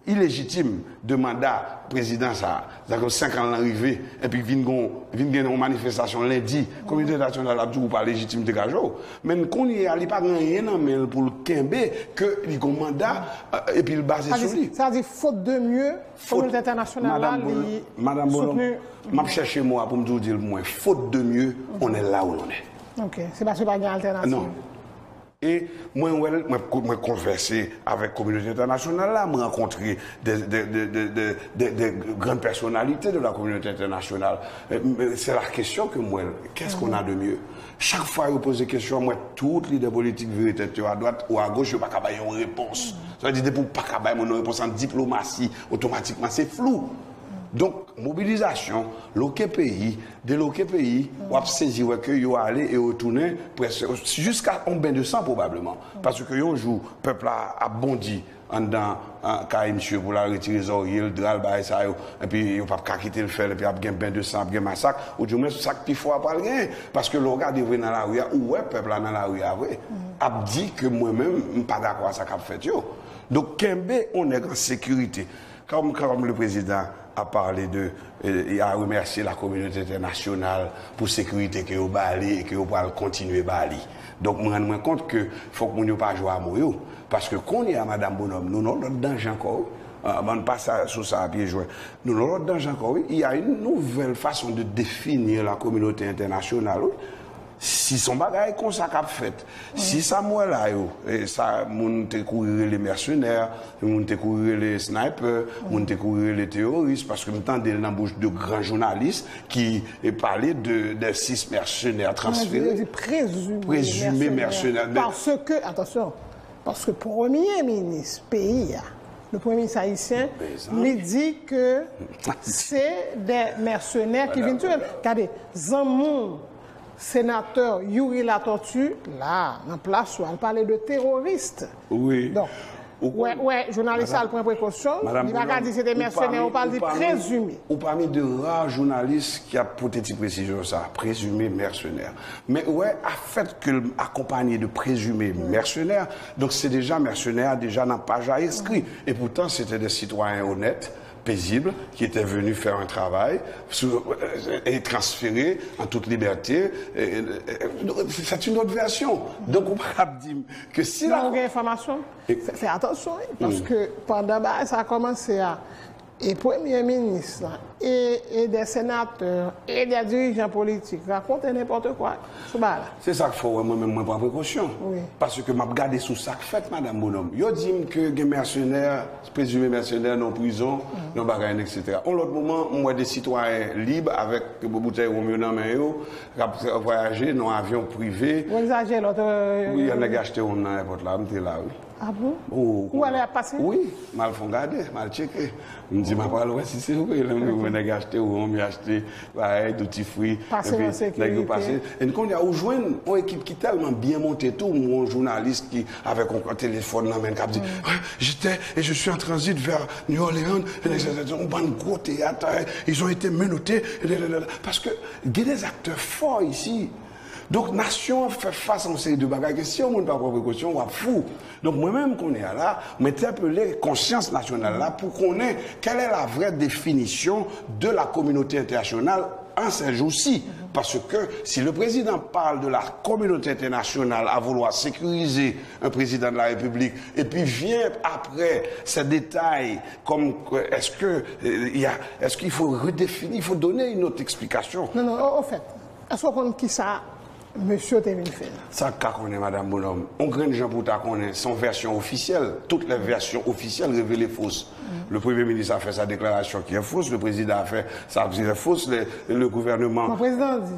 ilejitim de manda prezidan sa a, sètadi senk an lan rive, epi vin gon, vin gen yon manifestasyon lendi, kominote entènasyonal ap di w ou pa lejitim degaje w. Men kounye a, li pa gen anyen nan men l pou l kenbe ke li gon manda, e, epi l baze sou li. Sètadi fot de mye, kominote entènasyonal la, li soutni. Madanm Bonhomme, m ap chèche mo a pou m di w di l pou mwen, fot de mye, on est là où l'on est. Ok, se paske pa gen altènativ. Non. E mwen wè l, mwen, mwen konvèse avèk kominote entènasyonal la, mwen rankontre de, de, de, de, de, de, de grandes personnalités de la communauté internationale. E, m, se la kesyon ke m wè l, qu'est-ce qu'on a de mieux? Chak fwa yo poze kesyon an, m wè tout lidè politik vire tèt yo adwat ou agoch, yo pa ka bay yon repons. Sa vle di, depi w pa ka bay moun yon repons an diplomasi, otomatikman se flou. Donk, mobilizasyon, loke peyi, deloke peyi, w ap sezi wè ke yo ale e yo tounen prèske jiska yon ben de san pwobableman. Paske yon jou, pèp la ap bondi anndan kay misye pou l al retire zòrye l, dra l, bagay sa yo, epi yo p ap ka kite l fè l, epi ap gen ben de san, ap gen masak, oudimwen sa k pi fò a pral genyen. Paske lè w gade vre nan lari a, ou wè pèp la nan lari a vre, ap di ke mwen menm, m pa dakò a sa k ap fèt yo. Donk, kenbe yon nèg an sekirite. Comme, comme le président a parlé de, euh, il a remercié la communauté internationale pou sekirite ke yo ba li e ke yo pral kontinye ba li. Donk, mwen rann mwen kont ke fòk moun yo pa jwe a mo yo. Paske kounye a, Madam Bonhomme, nou nan lòt danje ankò, wi. Ah, ban n pa sa, sou sa a pye jwè. Nou nan lòt danje ankò, wi. Il y a une nouvelle façon de définir la communauté internationale, wi. Si se yon bagay konsa k ap fèt, si sa m wè la yo, e sa moun te kouri rele mèsenè, moun te kouri rele sniper, moun te kouri rele teyoris, paske m tande l nan bouch de gran jounalis ki e pale de, de sis mèsenè transfere. Prezime mèsenè. Paske, atansyon, paske premye minis peyi a, le premye minis ayisyen, li di ke se de mèsenè ki vin tiye. Gade, zanmi w, senatè Youri Latortue, la, nan plas ou, al pale de teworis. Donk, wè, wè, jounalis la al pran prekosyon, li pa ka di se te mèsenè, ou pa di prezime. Ou pami de ra jounalis ki ap pote ti presizyon sa, prezime mèsenè. Men ou wè, a fèt ke l akonpanye de prezime mèsenè, donk se deja mèsenè a deja nan paj la enskri. E poutan, se te de sitwayen onèt, paisible, qui était venu faire un travail sous, euh, et transféré en toute liberté. Et, et, et, c'est une autre version. Donk, ou pa ap di m ke si la... Ou gen enfòmasyon? Fè, fè atansyon, wi, paske pandan bagay sa a kòmanse a, e premye minis la, e, e de senatè, e de dirijan politik rakonte nenpòt kwa sou bagay la. Se sa k fè w wè mwen menm mwen pran prekosyon. Paske m ap gade sou sa k fèt, Madam Bonhomme. Yo di m ke gen mèsenè, prezime mèsenè nan prizon, nan bagay, etsetera. On lòt moman, m wè de sitwayen lib avèk boutèy wonm yo nan men yo, k ap vwayaje nan avyon prive. Ou egzajere, lòt... Wi, yon nèg achte wonm nan èpòt la, m te la, wi. Ah bon? Ou wè lè y ap pase? Wi, m al fè yon gade, m al tcheke. M di, m ap al wè si se vre. Lè m wè nèg achte wonm, y achte bagay, duty free, epi nèg yo pase. E kounye a, ou jwenn yon ekip ki tèlman byen monte tou, yon jounalis ki avèk yon telefòn nan men l k ap di, ouais, j'étais et je suis en transit vers New Orleans, yon bann gwo teyat, ils ont été menottés, paske gen des acteurs forts ici. Donk, nasyon an fè fas a yon seri de bagay ke si yon moun pa pran prekosyon, w ap fou. Donk, mwen menm, kounye a la, m entèpele konsyans nasyonal la pou konnen quelle est la vraie définition de la communauté internationale en ces jours-ci. Parce que si le président parle de la communauté internationale à vouloir sécuriser un président de la République, et puis vient après ces détails, comme, euh, est-ce que, euh, il y a, est-ce qu'il faut redéfinir, il faut donner une autre explication. Non, non, au, au fait, Èske w konn kisa mesye te vin fè la? Sa k ka konnen, Madam Bonhomme? On grenn jan pou w ta konnen, se yon vèsyon ofisyèl. Toutes les versions officielles révélées fausses. Le Premier ministre a fait sa déclaration qui est fausse, le président a fait sa qui est fausse, le, le gouvernement... Bon, prezidan di,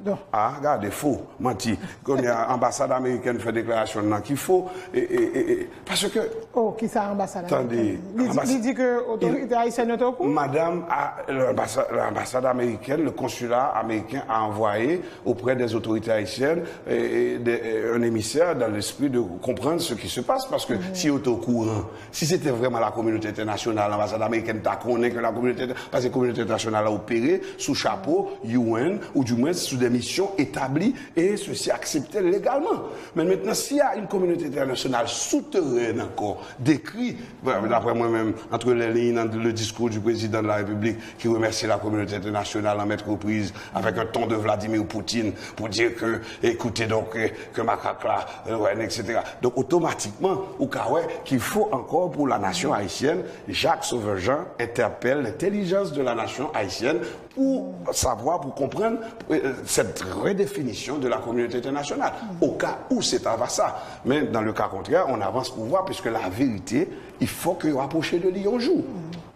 non. Ah, gade, fo, manti. Kounye a, anbasad amerikèn fè deklarasyon nan ki fo, e, e, e, e, paske... Oh, kisa anbasad amerikèn? Tande, li di, li di ke otorite ayisyèn yo te okouran? Madame a, l'ambassade, l'ambassade américaine, le consulat américain a envoyé auprès des autorités haïtiennes, euh, euh, de, euh, un émissaire dans l'esprit de comprendre ce qui se passe, paske si yo te okouran, si se te vrèman la communauté internationale, l'ambassade américaine ta konnen ke la communauté, paske kominote entènasyonal la opere sou chapo U N, ou du moins sous des missions établies, et ceux-ci acceptaient légalement. Mais maintenant, s'il y a une communauté internationale souterraine encore, décrit, d'après moi-même, entre les lignes dans le discours du président de la République, qui remercie la communauté internationale en maintes reprises, avec un ton de Vladimir Poutine, pour dire que, écoutez donc, euh, que macaque là, euh, ouais, etsetera. Donc, automatiquement, ou ka wè qu'il faut encore pour la nation haïtienne, Jacques Sauveur-Jean interpelle l'intelligence de la nation haïtienne pour savoir, pour comprendre, euh, cette redéfinition de la communauté internationale. Au cas où c'est pas ça. Mais dans le cas contraire, on avance pour voir, puisque la vérité, il faut que vous approchez de lui un jour,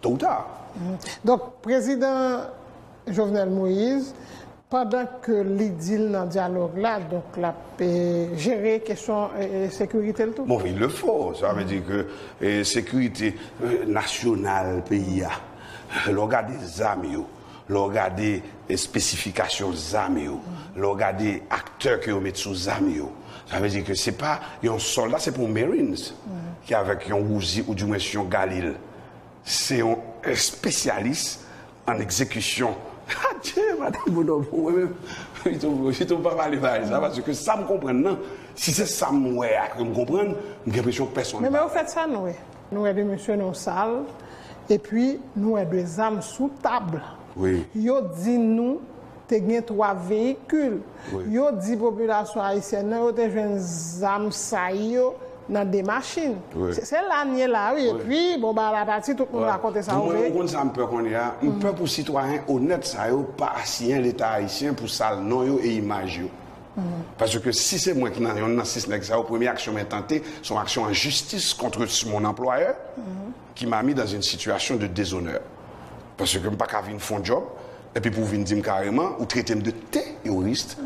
tôt ou tard. Donk, prezidan Jovenel Moïse, pandan ke li di l nan dyalòg la, donk l ap, eh, jere kesyon, eh, eh, sekirite l tou. Bon, il le faut. Sa vle di ke, eh, sekirite, eh, nasyonal peyi a, lè w gade zam yo, Lè w gade espesifikasyon zam yo, lè w gade aktè ke yo met sou zam yo, sa vle di ke se pa yon sòlda, se pa yon Marines ki avèk yon Uzi oudimwens yon Galil. Se yon espesyalis an egzekisyon. Adye, madanm Bonomo, mwen menm, pito, pito m pa pale bagay sa, paske sa m konprann nan, si se sa m wè a ke m konprann, m gen enpresyon pèsonn. Men, men, ofèt, sa nou wè. Nou wè de mesye nan yon sal, epi nou wè de zam sou tab. Wi. Yo di nou te gen twa veyikil. Wi. Yo di popilasyon ayisyèn nan, yo te jwenn zam sa yo nan de machin. Wi. Se, se la n ye la, wi. Wi. Epi, bon, bagay la pati, tout moun rakonte sa yo vle. Bon, mwen, ou konn sa m pè kounye a? M pè pou sitwayen onèt sa yo pa asiyen Leta ayisyen pou sal non yo e imaj yo. Paske si se mwen ki nan yonn nan sis nèg sa yo, premye aksyon mwen tante, se yon aksyon an jistis contre mon employeur qui m'a mis dans une situation de déshonneur. Paske m pa ka vin fè yon djòb, epi pou w vin di m kareman, ou trete m de terorist,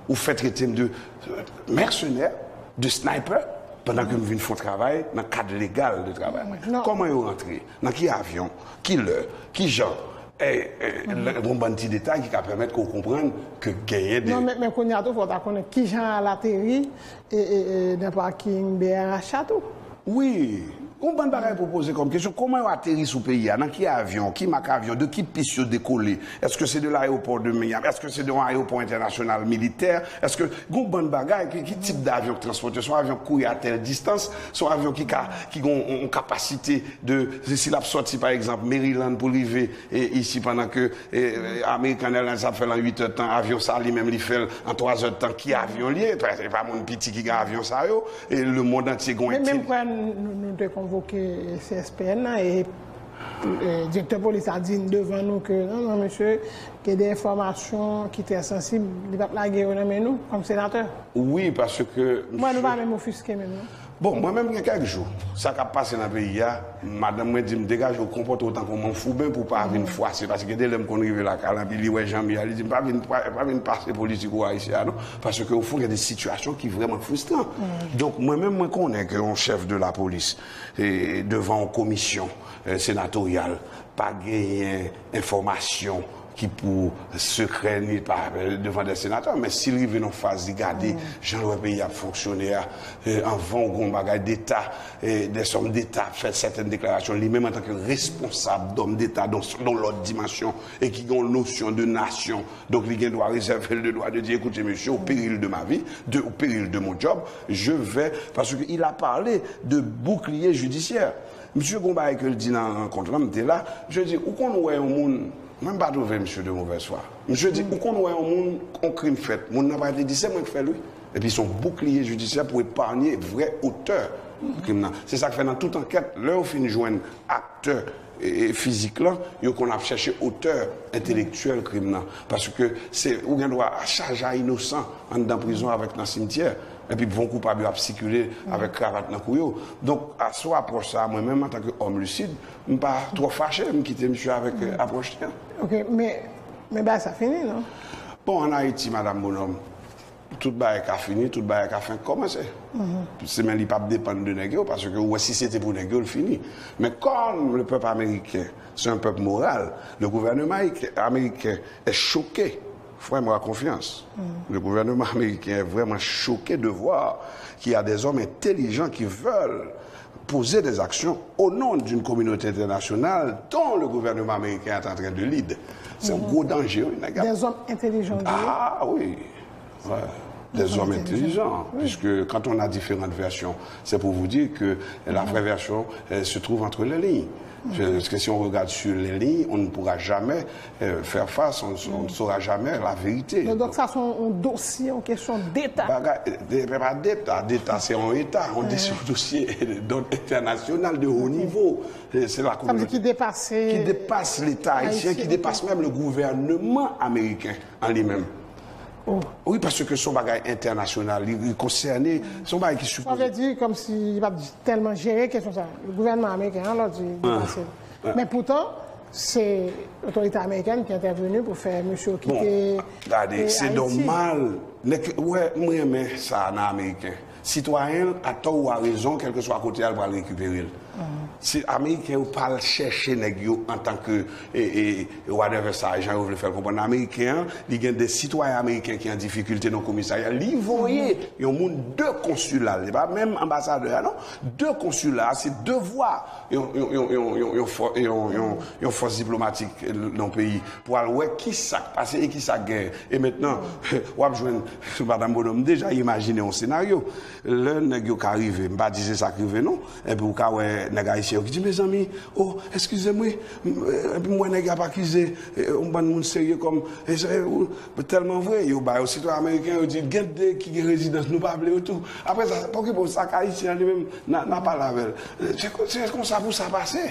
ou fè trete m de, euh, mercenaire, de sniper, pandan ke m vin fè yon travay nan kad legal de travay mwen. Non. Kòman yo rantre? Nan ki avyon? Ki lè? Ki jan? E, e, lè, gon bann ti detay ki ka pèmèt ke w konprann ke genyen de... Non, men, men kounye a tou, fò w ta konnen kijan l ateri, e, e, e, nan paking B R H a tou. Wi, yon bann bagay pou poze kòm kesyon. Kòman yo ateri sou peyi a? Nan ki avyon? Ki mak avyon? De ki pis yo dekole? Èske se de l'aéroport de Miami? Èske se de yon ayewopò entènasyonal militè? Èske gon bann bagay? Ki, ki tip davyon k transpòte? Se yon avyon k kouri a tèl distans? Se yon avyon ki ka, ki gon yon, yon kapasite de, si, si l ap sòti, pa egzanp, Maryland pou l rive, e, isi pandan ke, e, American Airlines ap fè l an uit èdtan, avyon sa li menm li fè l an twa zèdtan, ki avyon l ye? E pa, e pa moun piti ki gen avyon sa yo, e lemonn antye gen yon... Men, men m kwè nou, nou, nou te konvoke C S P N nan, e, e, direktè polis la di devan nou ke, non, non, mesye, gen de enfòmasyon ki trè sansib, li p ap lage yo nan men nou, kòm senatè. Wi, paske... Mwen, nou pa menm ofiske menm, non. Bon, mwen menm gen kèk jou, sa k ap pase nan peyi a, madanm mwen di m, "Degaje w, konpòte w tankou yon manfouben pou w pa vin fwase," paske gen de lè m konn rive lakay la, epi li wè jan m ye a, li di m, "Pa vin, pa, pa vin pase politik ou ayisyen a non," paske ofon gen de sitiyasyon ki vrèman fristran. Donk, mwen menm, mwen konnen ke yon chèf de lapolis, e, devan yon komisyon, e, senatoryal, pa genyen enfòmasyon ki pou sekrè ni pa, e, devan de senatè, men si l rive nan faz li gade jan l wè peyi a ap fonksyone a, e, anvan w gen yon bagay deta, e, des hommes d'État ap fè sètèn deklarasyon, li menm antanke responsab d'homme d'État dans, dans l'autre dimension, e ki gen yon nosyon de nasyon, donk li gen dwa rezève l de dwa de di, "Écoutez, monsieur, au péril de ma vie, de, au péril de mon job, je vais," paske il a parlé de bouclier judiciaire. Misye gon bagay ke l di nan rankont lan, m te la. Misye di, ou konn wè yon moun, mwen m pa twouve misye de movèz fwa. Misye di, ou konn wè yon moun, yon krim fèt, moun nan pa te di, "Se mwen k fè l, wi." Epi se yon boukliye jidisyè pou epanye vrè otè krim nan. Se sa k fè nan tout ankèt, lè yo fin jwenn aktè, e, e, fizik lan, yo konn ap chèche otè entelektyèl krim nan. Paske se, ou gen dwa chaje a inosan anndan prizon avèk nan simtyè. Epi bon koupab yo ap sikile avèk kravat nan kou yo. Donk, asou apwòch sa a, mwen menm, antanke òm lisid, m pa twò fache, m kite misye avèk, e, apwòch li an. Ok, men, men bagay sa fini, non? Bon, ann Ayiti, Madanm Bonòm, tout bagay ka fini, tout bagay ka fenk kòmanse. Se, men li p ap depann de nèg yo, paske ou wè, si se te pou nèg yo, l fini. Men kòm le peuple américain, c'est un peuple moral, le gouvernement américain est choqué. Fais-moi confiance. Le gouvernement américain est vraiment choqué de voir qu'il y a des hommes intelligents qui veulent poser des actions au nom d'une communauté internationale dont le gouvernement américain est en train de lead. C'est un gros danger, wi, nèg ap... Des hommes intelligents, wi. Ah, oui. Ouais. Des hommes intelligents, puisque quand on a différentes versions, c'est pour vous dire que la vraie version, euh, se trouve entre les lignes. Parce que si on regarde sur les lignes, on ne pourra jamais, euh, faire face, on, on ne saura jamais la vérité. Donk, donk, sa se yon, yon dosye, yon kesyon deta. Bagay, e, e, pa deta, deta, se yon eta, on, se yon dosye d'ordre international de haut niveau. Se, se la kominote ki depase, ki depase Leta ayisyen, ki depase menm le gouvernement américain an li menm. Wi, paske se yon bagay entènasyonal, li, li konsène, se yon bagay ki sipoze... Sa vle di kòmsi li p ap tèlman jere kesyon sa. Gouvènman ameriken an, lè w di, li pase. Men poutan, se otorite amerikèn ki entèveni pou fè misye kite Ayiti. Bon, gade, se nòmal. Nèg, wè, m renmen sa nan ameriken. Sitwayen l, atò ou arezon, kèlkeswa kote a, l pral rekipere l. Se Ameriken yo pa al chèche nèg yo antanke e, e, whatever sa, jan yo vle fè l konprann. Ameriken an, li gen de sitwayen ameriken ki an difikilte nan komisarya, li voye yon moun de konsila, li pa menm anbasadè a non, de konsila, se devwa yon, yon, yon, yon, yon, yon fò- yon, yon, yon fòs diplomatik nan peyi pou al wè ki sa k pase e ki sa k genyen. E mentnan, w ap jwenn, Madanm Bonòm, m deja imajine yon senaryo. Lè nèg yo ka rive, m pa di se sa k rive non, epi ou ka wè nèg ayisyen yo ki di, mezanmi, oh, eskize m wi, m- epi m wè nèg y ap akize yon bann moun serye kòm, e se ou- tèlman vre, yo ba yo sitwayen ameriken, yo di, gen de ki gen rezidans, nou pa vle yo tou. Apre sa, pa okipe w, sa k ayisyen an li menm, n a- n a pale avè l. Se kon- se konsa pou sa pase.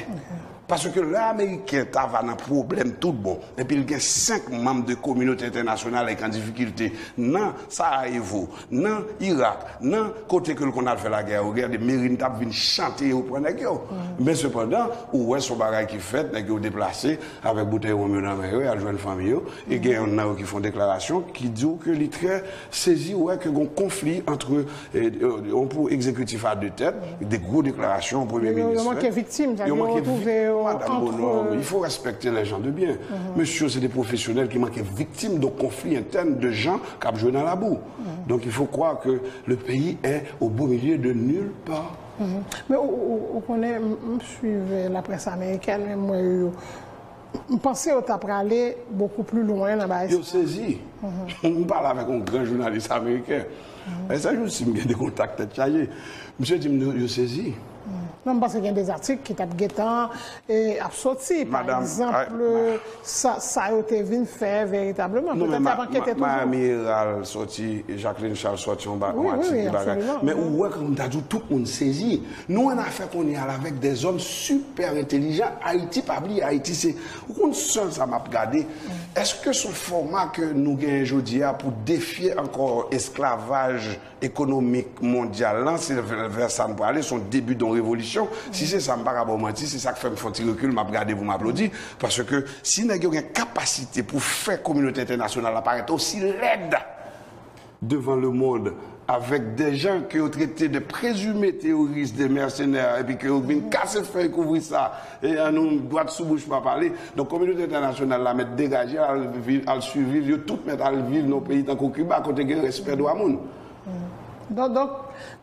Paske lè Ameriken ta va nan pwoblèm tout bon, epi l gen senk manm de kominote entènasyonal ki an difikilte nan Sarayevo, nan Irak, nan kote ke l konn al fè lagè yo, gade Merin t ap vin chante yo pran nèg yo. Men sepandan, ou wè se yon bagay ki fèt, nèg yo deplase avèk boutèy wonm yo nan men yo, y al jwenn fanmi yo, e gen yonn nan yo ki fè yon deklarasyon ki di w ke li trè sezi wè ke gen konfli antre e, e, yon pou egzekitif a de tèt, de gwo deklarasyon premye minis fè. Yo manke viktim, sa yo retwouve yo antre. Madanm Bonòm, il faut respecter les gens de bien. Mesye yo se de pwofesyonèl ki manke viktim de konfli entèn de jan k ap jwe nan labou. Donc il faut croire que le pays est au beau milieu de nulle part. Men ou, ou, ou konnen, m- m swiv laprès amerikèn, men m wè yo, m panse yo ta prale bokou pli lwen nan bagay Yo sezi. M pale avèk yon gran jounalis ameriken. E sèl jou si m gen de kontak tèt chaje. Misye di m yo- yo sezi. Non, m panse gen de zatik ki t ap gentan e, ap soti. Pa egzanp, sa, sa yo te vin fè veritableman. Petèt y ap ankete toujou. Miami Herald soti, Jacqueline Charles soti yon ba- yon atik de bagay. Men ou wè kòm m ta di w tout moun sezi. Nou an afè kounye a la avèk dèzòm sipè entelijan. Ayiti, pa bliye, Ayiti se. Ou konn sèl sa m ap gade. Èske se yon fòma ke nou genyen jodi a pou defye ankò esklavaj ekonomik mondyal lan, se vè sa n prale, se yon debi de yon revolisyon. Si se sa, m pa ka ba w manti, se sa k fè m fè yon ti rekil, m ap gade pou m aplodi. Paske si nèg yo gen kapasite pou fè kominote entènasyonal la parèt osi lèd devan lemonn, avèk de jan ke yo trete de prezime teyoris, de mèsenè, epi ke yo vin kase fèy kouvri sa, e an nou dwat sou bouch pa pale. Donk, kominote entènasyonal la mèt degaje, al, al swiviv, yo tout mèt al viv nan yon peyi tankou Kiba, kote gen respè dwa moun. Donk, donk,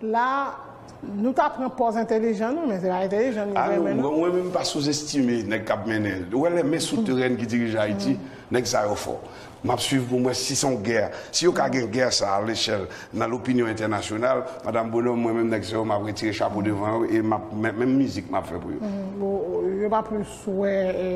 la, nou ta pran pòz entelijan nou, men se pa entelijan nou vrèman non. Mwen menm pa souzestime nèg k ap mennen. Ou wè lè men souterèn ki dirije Ayiti, nèg sa yo fò. M ap swiv pou m wè si se yon gè. Si yo ka gen gè sa a lechèl nan lopinyon entènasyonal, Madanm Bonòm, mwen menm nèg sa yo, m ap retire chapo devan yo e m ap, men- menm mizik m ap fè pou yo. Bon, yo pa plis wè e,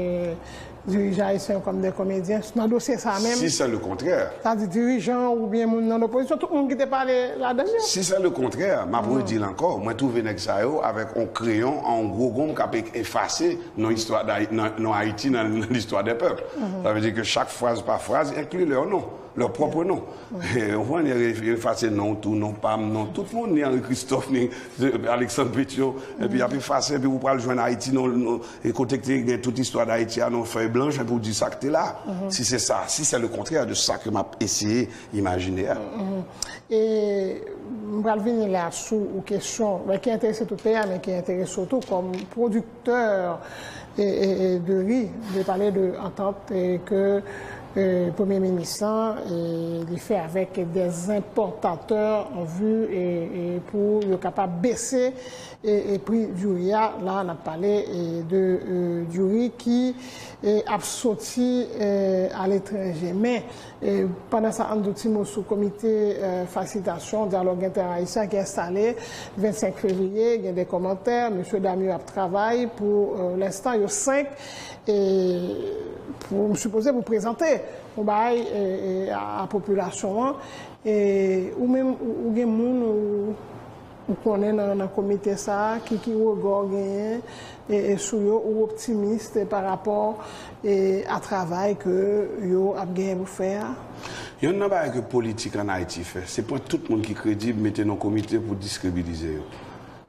dirijan ayisyen yo kòm de komedyen nan dosye sa a menm. Si se le kontrè. Sa di dirijan oubyen moun nan lopozisyon, tout moun ki te pale ladan l yo. Si se le kontrè, m ap redi l ankò, mwen twouve nèg sa yo avèk yon kreyon an yon gwo gonm k ap efase non istwa Dayi- non, non Ayiti nan, nan listwa dè pèp. Sa vle di ke chak fraz pa fraz enkli lè non, lè pwòp non. Ou konprann, yo efase non tou, non pa m, non tout moun, ni Henri Christophe, ni Alexandre Pétion, epi y ap efase, epi ou pral jwenn Ayiti, non, non, e kote k te gen tout istwa Dayiti a, non fèy blanch, epi ou di sa k te la. Si se sa, si se le kontrè de sa ke m ap eseye imajine a. E m pral vini la sou ou kesyon, men ki enterese tout peyi a, men ki enterese w tou kòm pwodiktè e, e, e de ri, de pale de antant e, ke e, premye minis lan e, li fè avèk de enpòtatè an vi e, e, pou yo kapab bese e, e pri diri a. La, n ap pale e, de e, diri ki e, ap soti e, aletranje. Men, e, pandan sa, ann di yon ti mo sou komite e, fasilitasyon dyalòg entè-ayisyen ki enstale vennsenk fevriye. Gen de kòmantè, mesye dam yo ap travay pou e, lenstan, yo senk, e, pou, m sipoze pou prezante yon bagay e, e, a, a popilasyon an. E, ou menm, ou, ou gen moun ou, ou konnen nan, nan komite sa a, ki, ki rega w genyen e, e, sou yo, ou optimis e, pa rapò e, a travay ke yo ap genyen pou fè a? Yonn nan bagay ke politik ann Ayiti fè, se pran tout moun ki kredib, mete nan komite pou destabilize yo.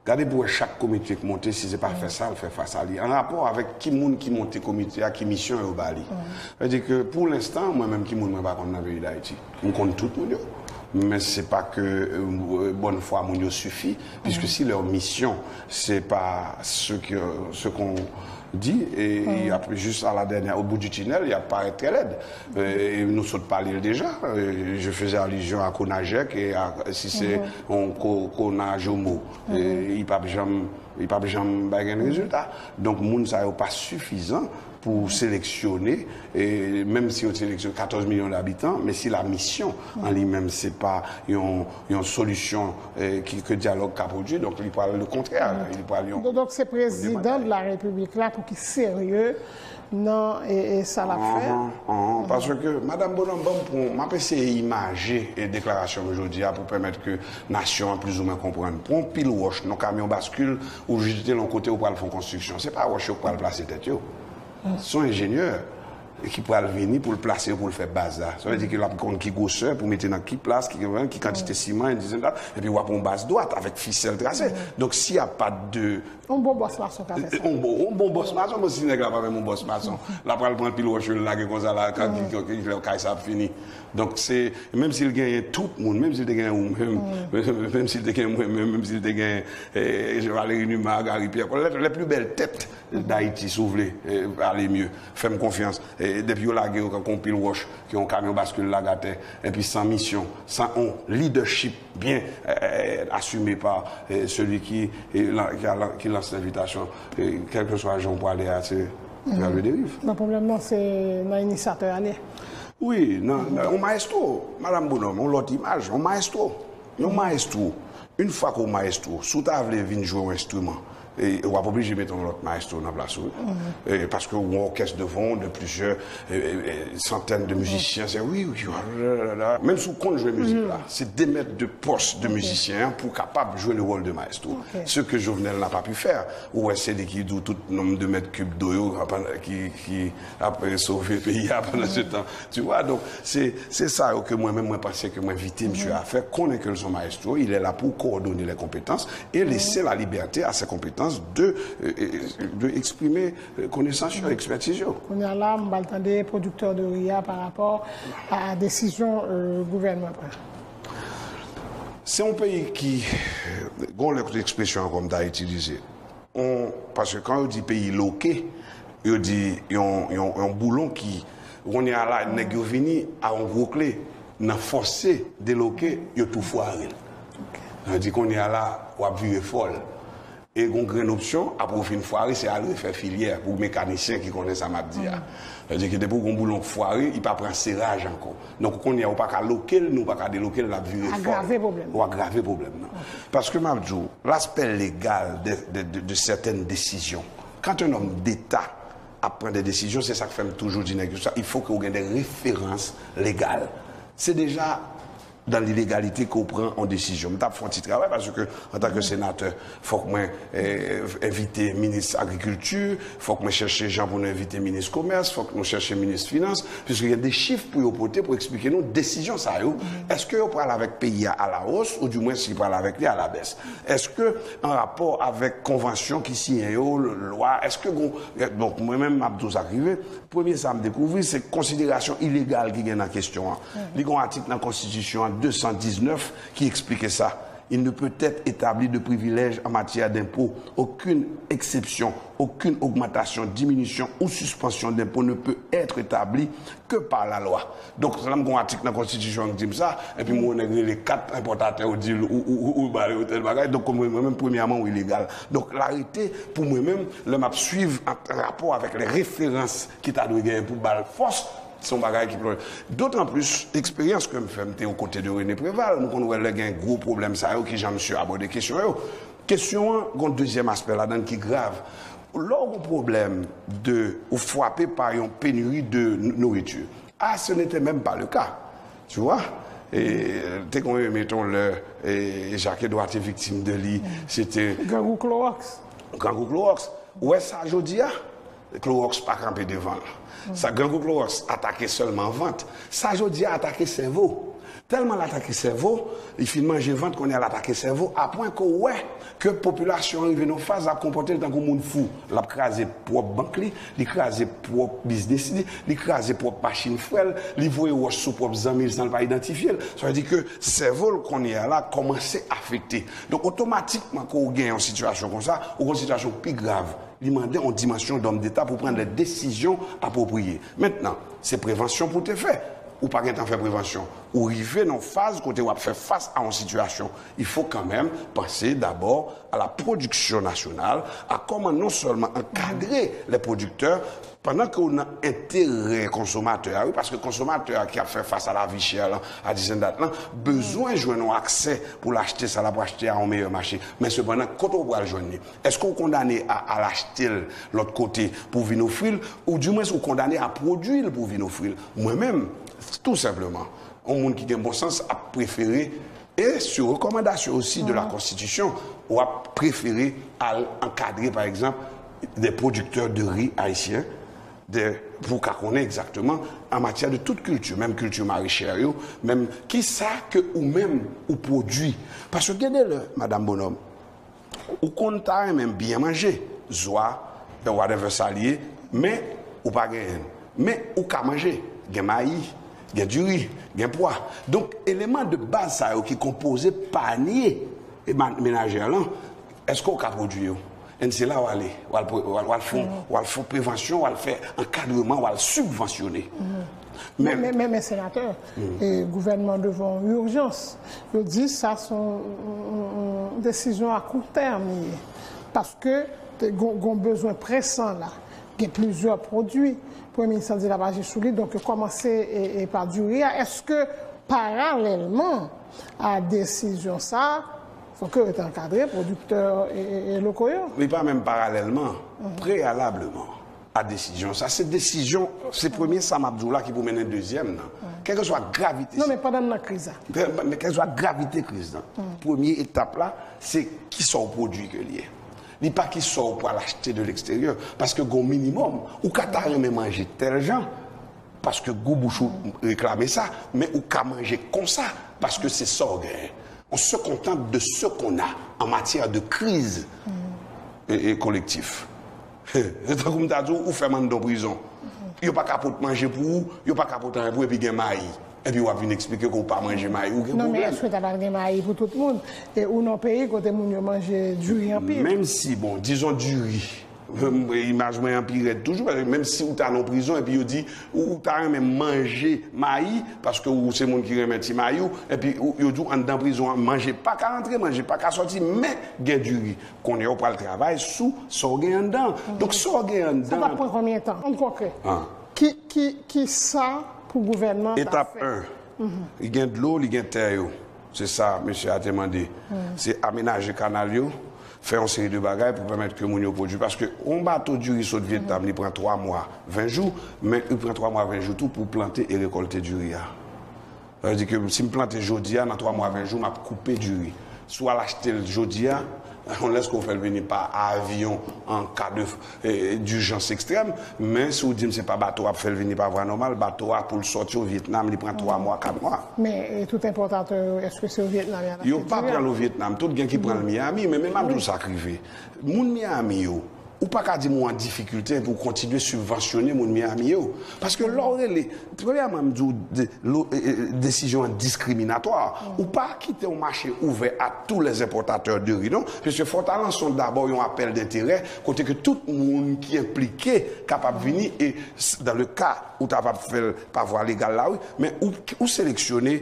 Gade pou wè chak komite k monte, si se pa fè sa, l fè fas a li. An rapò avèk ki moun ki monte komite a, ki misyon yo ba li. Sa vle di ke pou lenstan, mwen menm ki moun mwen pa konn nan peyi Dayiti. M konn tout moun yo. Mais c'est pas que euh, bonne foi moun yo suffit, puisque si leur mission c'est pas ce que ce qu'on dit, et il y a juste à la dernière, au bout du tunnel, il y a paraître très laid. Euh, et nous sommes parlé déjà. Euh, je faisais allusion à Konajek et à, si c'est un Ko- Konajomo, euh, il pas jamais, il pas jamais bagué un résultat. Donc moun sa yo pas suffisant pour sélectionner, et même si on sélectionne quatorze millions d'habitants, mais si la mission en lui-même, c'est pas une, une solution euh, qui, que dialogue ka produit, donc il parle le contraire. Il parle Donk, donk se prezidan de la repiblik la pou ki serye nan e, e sa l ap fè. Anhan, anhan. Paske madanm Bonòm, ban m pran, m ap eseye imaje e deklarasyon m jodi a pou pèmèt ke nasyon an plizoumwen konprann. Pran yon pil wòch nan kamyon baskil ou jete l yon kote ou pral fè yon konstriksyon. Se pa wòch yo k pral plase tèt yo. Se yon enjenyè ki pral vini pou l plase yo pou l fè baz la. Sa vle di ke l ap konn ki gwosè pou mete nan ki plas, ki, ki kantite siman, et cetera. Epi w ap yon baz dwat avèk fisèl trase. Donk, si y a pa de Yon bon bòs mason ka fè sa. Yon bon, yon bon bòs mason, bon, si nèg la pa menm yon bòs mason, l ap pral pran pil wòch yo, l lage konsa la, kan ki, ki, ki lè kay sa ap fini. Donk, se, menm si l genyen tout moun, menm si l te genyen ou menm, menm si l te genyen mwen menm, menm si l te genyen eh, Valéry Numa, Gary Pierre, les, les plus belles têtes d'Haïti, si w vle, eh, ale mye. Fè m konfyans. Eh, depi yo lage yo kankou yon pil wòch, ke yon kamyon baskil lage atè, epi san misyon, san yon leadership bien euh, assumé par euh, celui qui, euh, lan- qui, a lan- qui lance l'invitation, euh, quel que soit Jean Poilé, c'est vers le dérive. Nan pwoblèm nan, se nan inisiyatè a li ye. Oui, nan, nan, yon maestro, Madame Bonhomme, yon lòt imaj, yon maestro. Yon maestro, yon fwa ke w maestro, si w ta vle vin jwe yon enstriman, e, w ap oblije mete yon lòt maestro nan plas ou. E, paske yon orchestre de vent de plusieurs euh, euh, centaines de musiciens, se wi, wi, wi, la, la, la. Menm si w konn jwe mizik la, se de mèt de pòs de mizisyen an pou kapab jwe le rôle de maestro. Ce que Jovenel n'a pas pu faire. Ou wè se li ki di w tout nonm de mèt kib do yo ki, ki ap sove peyi a pandan se tan. Tu vois, donc, c'est c'est ça que moi-même, moi, pensais que moi, invité monsieur à faire, connaît que son maestro, il est là pour coordonner les compétences et laisser la liberté à ses compétences de, euh, euh, de exprimer euh, connaissance, expertise. Kounye a la, m pral tande pwodiktè de ri a pa rapò a desizyon euh, gouvènman pran. Se yon peyi ki, gon lè kote ekspresyon an kòm ta itilize. On, paske kan yo di peyi loke, yo di yon, yon, yon boulon ki, kounye a la, nèg yo vini a yon gwo kle, nan fòse deloke, yo tou fware l. Sa vle di kounye a la, w ap vire fòl. E gon grenn opsyon, apre w fin fware, se al refè filyè pou mekanisyen ki konnen sa m ap di a. Sa vle di ke depi w gon boulon k fware, li pa pran seraj ankò. Donk kounye a, ou pa ka loke l, ni w pa ka deloke l, l ap vire fòl. Agrave pwoblèm. Ou agrave pwoblèm nan. Paske m ap di w, l'aspect légal de, de, de, de certaines décisions. Quand un homme d'État ap pran de desizyon, se sa k fè m toujou di nèg yo sa, il faut que w gen de références légales. Se deja dans l'illégalité ke w pran yon desizyon. M t ap fè yon ti travay paske antanke senatè, fòk mwen eh, envite minis agrikilti, fòk mwen chèche jan pou nou envite minis komès, fòk nou chèche minis finans, piske gen de chif pou yo pote pou eksplike nou desizyon sa yo. Èske yo pral avèk peyi a alawòs ou dimwens li pral avèk li alabès? Èske an rapò avèk konvansyon ki siyen yo, lwa, èske gon, donk mwen menm m ap di w sa k rive, premye sa m dekouvri, se konsiderasyon ilegal ki gen nan kesyon an. Li gen yon atik nan konstitisyon an de san diznèf ki eksplike sa. Il ne peut être établi de privilège en matière d'impôt. Aucune exception, aucune augmentation, diminution ou suspension d'impôt ne peut être établie que par la loi. Donk, lè m gen yon atik nan konstitisyon an ki di m sa, epi m wè yon nèg rele kat enpòtatè, ou di l, ou, ou, ou, ou ba yo tèl bagay. Donk, mwen, mwen menm, premyèman, ou ilegal. Donk, larete, pou mwen menm, lè m ap swiv an rapò avèk lè referans ki ta dwe genyen pou ba l fòs, se yon bagay ki plonje. Dotan plis, eksperyans ke m fè, m te okote de René Préval, m konn wè lè gen gwo pwoblèm sa yo, kijan misye abòde kesyon yo. Kesyon an, gen yon dezyèm aspè ladan l ki grav. Lè w gen yon pwoblèm de, ou frape pa yon pénurie de nourriture. Ah, ce n'était même pas le cas. Tu vois? E te gen yon, mettons, lè e, Jacques Edouard te viktim de li, se te Grangou Klowòks. Grangou Klowòks. Ou wè sa jodi a? Klowòks pa kanpe devan l. Sa Grangou Klowòks atake sèlman vant. Sa jodi a atake sèvo. Tèlman l atake sèvo, li fin manje vant, kounye a l atake sèvo, apwen ke w wè ke popilasyon an rive nan yon faz l ap konpòte l tankou moun fou. L ap kraze pwòp bank li, li kraze pwòp biznis li, li kraze pwòp machin frè l, li voye wòch sou pwòp zanmi l san l pa idantifye l. Sa vle di ke sèvo l kounye a la kòmanse afekte. Donk, otomatikman, ke w gen yon sitiyasyon konsa, ou gen yon sitiyasyon ki pi grav. Li mande yon dimansyon dòm deta pou pran de desizyon apwopriye. Mentnan, se prevansyon pou w te fè. Ou pa gentan fè prevansyon. Ou rive nan yon faz kote w ap fè fas a yon sitiyasyon. Il faut quand même penser d'abord à la production nationale, à comment non seulement encadrer les producteurs, pandan ke w nan enterè konsomatè a, wi, paske konsomatè a ki ap fè fas a lavi chè lan, a this and that lan, bezwen jwenn yon aksè pou l achte sa l ap achte a yon meyè mache. Men sepandan, kote w pral jwenn li? Èske w kondane a al achte l lòt kote pou vin ofri l, oudimwens ou kondane a pwodui l pou vin ofri l? Mwen menm, tou senpleman, yon moun ki gen bon sans ap prefere, e sou rekòmandasyon osi de la Konstitisyon, w ap prefere al ankadre, pa egzanp, des producteurs de riz haïtiens, de, pou w ka konnen egzakteman, an matyè de tout kilti, menm kilti marechè yo, menm kisa ke ou menm ou pwodui. Paske gen de lè, Madanm Bonòm, ou konn ta renmen byen manje, zwa, whatever sa l ye, men ou pa genyen l. Men ou ka manje, gen mayi, gen diri, gen pwa. Donk, eleman de baz sa yo ki konpoze panye e ma-, menajè lan, èske w ka pwodui yo? And se la w ale, w al pre-, w al, w al fè, w al fè prevansyon, w al fè ankadreman, w al sibvansyone. Men, men, men, men senatè, e, gouvènman devan yon ijans. Yo di sa se yon, yon, yon, yon desizyon a kou tèm li ye. Paske te gon, gon bezwen presan la. Gen plizyè pwodui. Premye minis lan di l ap aji sou li, donk yo kòmanse e, e pa diri a. Èske paralèlman a desizyon sa a, fòk yo rete ankadre pwodiktè e, e, e lokal yo? Li pa menm paralèlman, preyalableman a desizyon sa. Se desizyon, se premye sa m ap di w la ki pou mennen dezyèm nan. Kèlkeswa gravite. Non, men pandan n nan kriz la. Men kèlkeswa gravite kriz lan, premye etap la, se kisa w pwodui ke l ye. Li pa kisa w pral achte de leksteryè. Paske gon minimòm. Ou ka ta renmen manje tèl jan, paske gou bouch ou reklame sa, men ou ka manje konsa, paske se sa w genyen. On se contente de ce qu'on a en matière de crise e, e kolektif. Tankou m ta di w, ou fèm anndan prizon. Yo pa ka pot manje pou ou, yo pa ka pot anyen pou ou, epi gen mayi. Epi w ap vin eksplike ke w pa manje mayi, ou gen pwoblèm. Non, men èske ta pral gen mayi pou tout moun? E ou nan peyi kote moun yo manje diri anpil. Menm si, bon, dizon diri, imaj mwen an pi rèd toujou, paske menm si ou ta nan prizon, epi yo di, ou, ou ta renmen manje mayi, paske ou se moun ki renmen ti mayi w, epi ou, yo di w anndan prizon an, manje pa ka rantre, manje pa ka sòti, men gen diri. Kounye a, ou pral travay sou sa w gen anndan. Donk, sa w gen anndan. Sa t ap pran konbyen tan? An konkrè. Ki, ki, kisa pou gouvènman ta fè? Etap en. Li gen dlo, li gen tè yo. Se sa mesye a te mande. Se amenaje kanal yo, fè yon seri de bagay pou pèmèt ke moun yo pwodui. Paske yon bato diri sot Vyetnam, li pran twa mwa, ven jou, men li pran twa mwa, ven jou tou pou plante e rekòlte diri a. Sa vle di ke si m plante jodi a, nan twa mwa, ven jou, m ap koupe diri. Si w al achte l jodi a, unless ke w fè l vini pa avyon an ka de, eh, dijans ekstrèm, men si w di m se pa bato ap fè l vini pa vwa nòmal, bato a pou l sòti o Vyetnam, li pran twa mwa, kat mwa. Men, eh, tout enpòtatè yo, èske se o Vyetnam y al achte diri a? Yo pa pran l o Vyetnam, tout gen ki pran l Miami, men, men m ap di w sa k rive. Moun Miami yo, ou pa ka di m ou an difikilte epi w kontinye sibvansyone moun Miami yo. Paske lè w rele, premyèman, m di w de, lo, e, e, desizyon an diskriminatwa. Ou pa kite yon mache ouvè a tous les importateurs de riz, non. Paske fò w ta lanse yon, dabò yon apèl denterè, kote ke tout moun ki enplike kapab vini, e s-, dans le cas ou ta va fè l pa vwa legal la, wi, men ou, ou seleksyone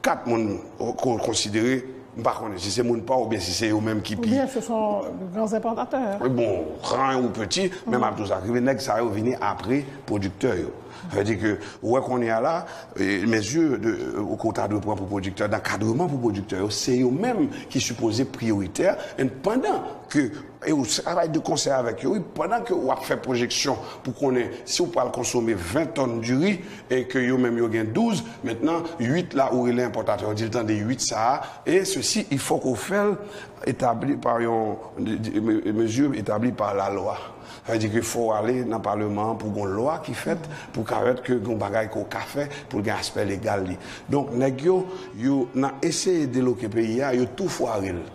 kat moun ke w konsidere, m pa konnen si se moun pa w oubyen si se yo menm ki pi. Oubyen se son gran enpòtatè. Bon, gran ou piti, men m ap di w sa k rive, nèg sa yo vini apre pwodiktè yo. Sa vle di ke, ou wè kounye a la, e, mezi de, ke w ta dwe pran pou pwodiktè, d'ankadreman pou pwodiktè yo, se yo menm ki sipoze priyoritè, and pandan ke E ou travay de konsè avèk yo, wi, pandan ke w ap fè pwojeksyon pou konnen si w pral konsome ven tòn diri e ke yo menm yo gen douz, mentnan uit la ou rele enpòtatè, w di l tande uit sa a, e sesi, il faut que w fè l établi par yon mezi établi par la loi. Sa vle di ke fò w ale nan paleman an pou gon lwa ki fèt, pou ka pèmèt ke gon bagay ke w ka fè pou l gen aspè legal li. Donk, nèg yo, yo nan eseye deloke peyi a, yo tou fware l.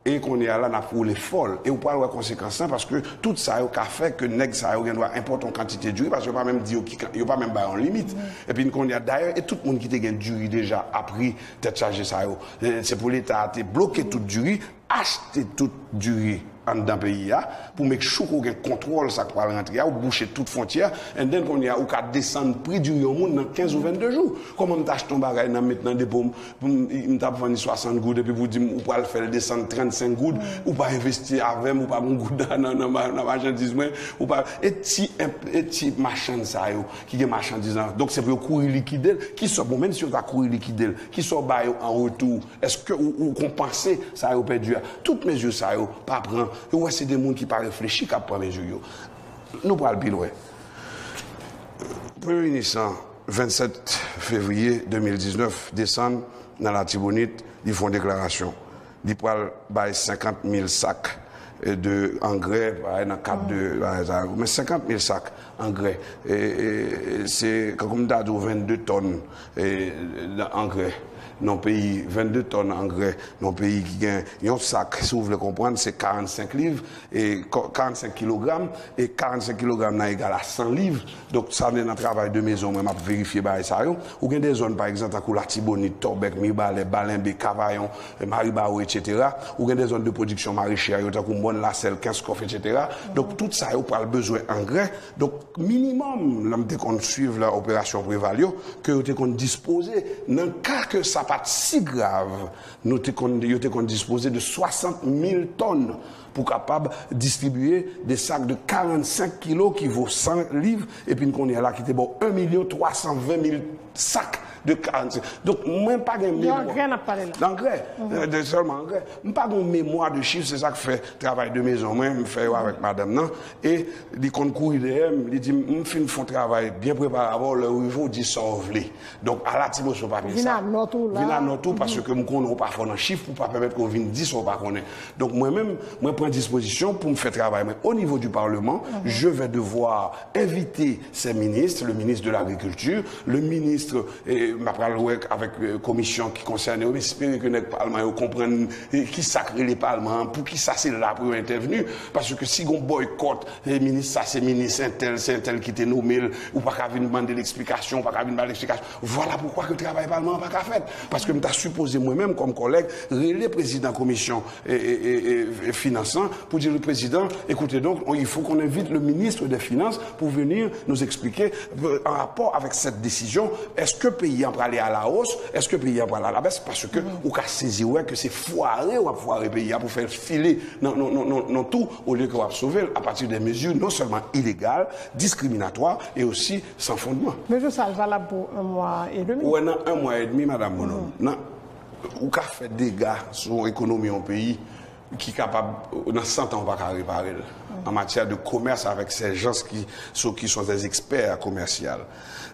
E kounye a la, n ap woule fò l. E ou pral wè konsekans lan, paske tout sa yo ka fè ke nèg sa yo gen dwa enpòte yon kantite diri, paske yo pa menm di yo ki, yo pa menm bay yon limit. Epi kounye a, dayè, e tout moun ki te gen diri deja a pri tèt chaje sa yo. E se pou Leta a te bloke tout diri, achte tout diri anndan peyi a, pou make sure ke w gen kontwòl sa k pral rantre a, ou bouche tout fwontyè, and then kounye a, ou ka desann pri diri yon moun nan kenz ou vennde jou. Kòman m ta achte yon bagay nan, met nan depo m, m, m t ap vann li swasant goud, epi pou di m ou pral fè l desann trannsenk goud, ou pa envesti avè m, ou pa gen goud nan, nan, nan, nan machandiz mwen, ou pa, e ti, e ti machann sa yo ki gen machandiz lan, donk se pou yo kouri likide l, ki sòt, bon, menm si yo ta kouri likide l, ki sòt ba yo an retou, èske ou, ou konpanse sa yo pèdi a? Tout mezi sa yo pa pran, yo wè se de moun ki pa reflechi k ap pran mezi yo. Nou pral pi lwen. Premye minis lan, vennsèt fevriye de mil diznèf, desann nan Latibonit, li fè yon deklarasyon. Li pral bay senkant mil sak, e, de angrè, bagay nan kad de bagay sa yo. Men senkant mil sak angrè, e, e, se, kankou m ta di w, vennde tòn, e, angrè nan yon peyi, vennde tòn angrè nan yon peyi ki gen yon sak, si w vle konprann, se karannsenk liv, e, karannsenk kilogram, e karannsenk kilogram nan egal a san liv. Donk, sa vle nan travay de mezon, mwen, m ap verifye bagay sa yo. Ou gen de zòn, pa egzanp, tankou Latibonit, Tòbèk, Mibalè, Balenbe, Kavayon, Maribawo, etsetera. Ou gen de zòn de pwodiksyon marechè yo, tankou Mòn Lasèl, Kenskòf, etsetera. Donk, tout sa yo pral bezwen angrè. Donk, minimòm, lè m te konn swiv la operasyon Preval yo, ke yo te konn dispoze, nan ka ke sa pa t si grav, nou te konn, yo te konn dispoze de swasant mil tòn pou kapab distribiye de sak de karannsenk kilo ki vo san liv, epi n kounye a la ki te ba w en milyon twa san ven mil sak de karannsenk. Donk, mwen pa gen memwa. Angrè n ap pale la. Angrè, e, de sèlman angrè. M pa gen memwa de chif, se sa k fè travay de mezon mwen, m fè yo avèk madanm nan, e li konn kouri dèyè m, li di m, m fin fè yon travay byen prepare avè w, lè w rive, w di sa w vle. Donk, a la ti moso papye sa. Vin anò tou la. Vin anò tou, paske m konnen w pa fò nan chif pou pa pèmèt ke w vin di sa w pa konnen. Donk, mwen menm, mwen pran dispozisyon pou m fè travay mwen. Au niveau du Parlement, je vais devoir inviter ces ministres, le ministre de l'Agriculture, le ministre, e, m ap pral wè avèk, e, komisyon ki konsène yo, m espere ke nèg palman yo konprann, e, ki sa k rele palman an, poukisa se la pou yo entèvni, paske si gon bòykòt, e, minis sa se minis entèl, se entèl ki te nome l, ou pa ka vin mande l eksplikasyon, ou pa ka vin ba l eksplikasyon. Vwala poukwa ke travay palman an pa ka fèt. Paske m ta sipoze mwen menm kòm kòlèg rele prezidan komisyon e, e, e, e, finans lan, pou di, le président, écoutez donc, il faut qu'on invite le ministre des Finances pour venir nous expliquer, euh, en rapport avec cette décision, èske peyi an prale a la hausse, èske peyi an prale a la baisse, paske ou ka sezi wè ke se fware w ap fware peyi a pou fè l file nan, nan, nan, nan, nan tou, olye ke w ap sove l apati de mezi non sèlman ilegal, diskriminatwa e osi san fondman. Mezi sa a valab pou un mois et demi. Ou wè, nan un mois et demi, Madame Bonhomme, nan ou ka fè dega sou ekonomi yon peyi ki kapab, nan san tan, ou pa ka repare l. An matyè de komès avèk ces gens qui sont, qui sont des experts commercial.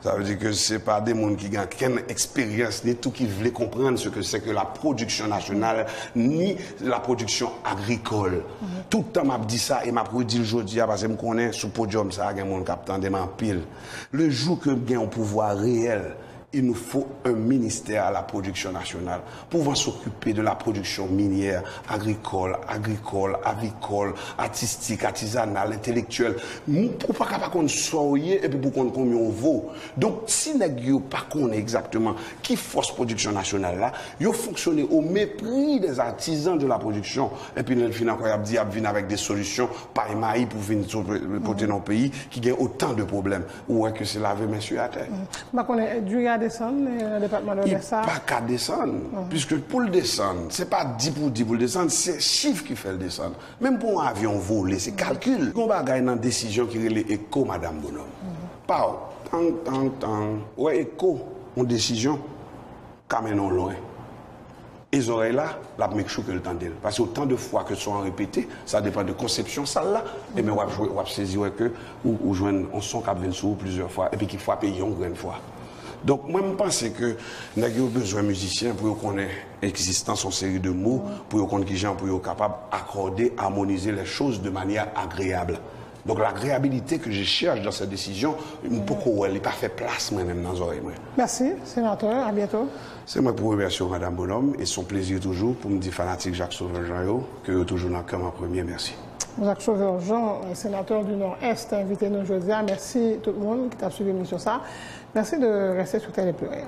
Sa vle di ke se pa de moun ki gen okenn eksperyans, ni tou ki vle konprann ce que c'est que la production nationale, ni la production agricole. Tout tan m ap di sa, e m ap redi l jodi a, paske m konnen sou podyòm sa a, gen moun k ap tande m anpil. Le jou ke gen yon pouvwa reyèl, il nous faut un ministère à la production nationale. Pouvant s'occuper de la production minière, agricole, agricole, avicole, artistique, artisanale, intellectuelle. Ou pa ka pa konn sa w ye epi pou konn konbyen w vo. Donk, si nèg yo pa konnen egzakteman ki fòs pwodiksyon nasyonal la, yo fonksyone au mépris des artisans de la production. Epi lè l fin ankò, y ap di y ap vin avèk de solisyon, pay mayi pou vin pote nan yon peyi ki gen otan de pwoblèm. Ou wè ke se lave men sou atè. M pa konnen, diri a desann, eh, nan depatman Nòdès sa? Li pa ka desann, piske pou l desann, se pa di pou di pou l desann, se chif ki fè l desann. Menm pou yon avyon vole, se kalkil. Gon bagay nan desizyon ki rele eko, Madame Bonhomme. Paw, tang, tang, tang. Ou wè eko, yon desizyon ka mennen w lwen. zòrèy la, l ap make sure ke l tande l. Paske otan de fwa ke son an repete, sa depan de konsepsyon sal la, ebyen w ap jwe, w ap sezi wè ke ou, ou jwenn yon son k ap vin sou ou plizyè fwa, epi ki frape yon grenn fwa. Donk, mwen, m panse ke nèg yo bezwen mizisyen pou yo konnen egzistans yon seri de mo, pou yo konn kijan pou yo kapab akòde, amonize les choses de manière agréable. Donc, l'agréabilité que je cherche dans cette décision, m poko wè, li pa fè plas mwen menm nan zòrèy mwen. Merci, sénateur. À bientôt. C'est moi pour remercier Madame Bonhomme et son plaisir toujours pour me dire fanatique Jacques Sauveur Jean yo, que yo toujours dans le cœur en premier. Merci. Jacques Sauveur Jean, sénateur du Nord-Est, invité nous aujourd'hui. Merci tout le monde qui t'a suivi l'émission. Ça. Merci de rester sur Télé Pluriel.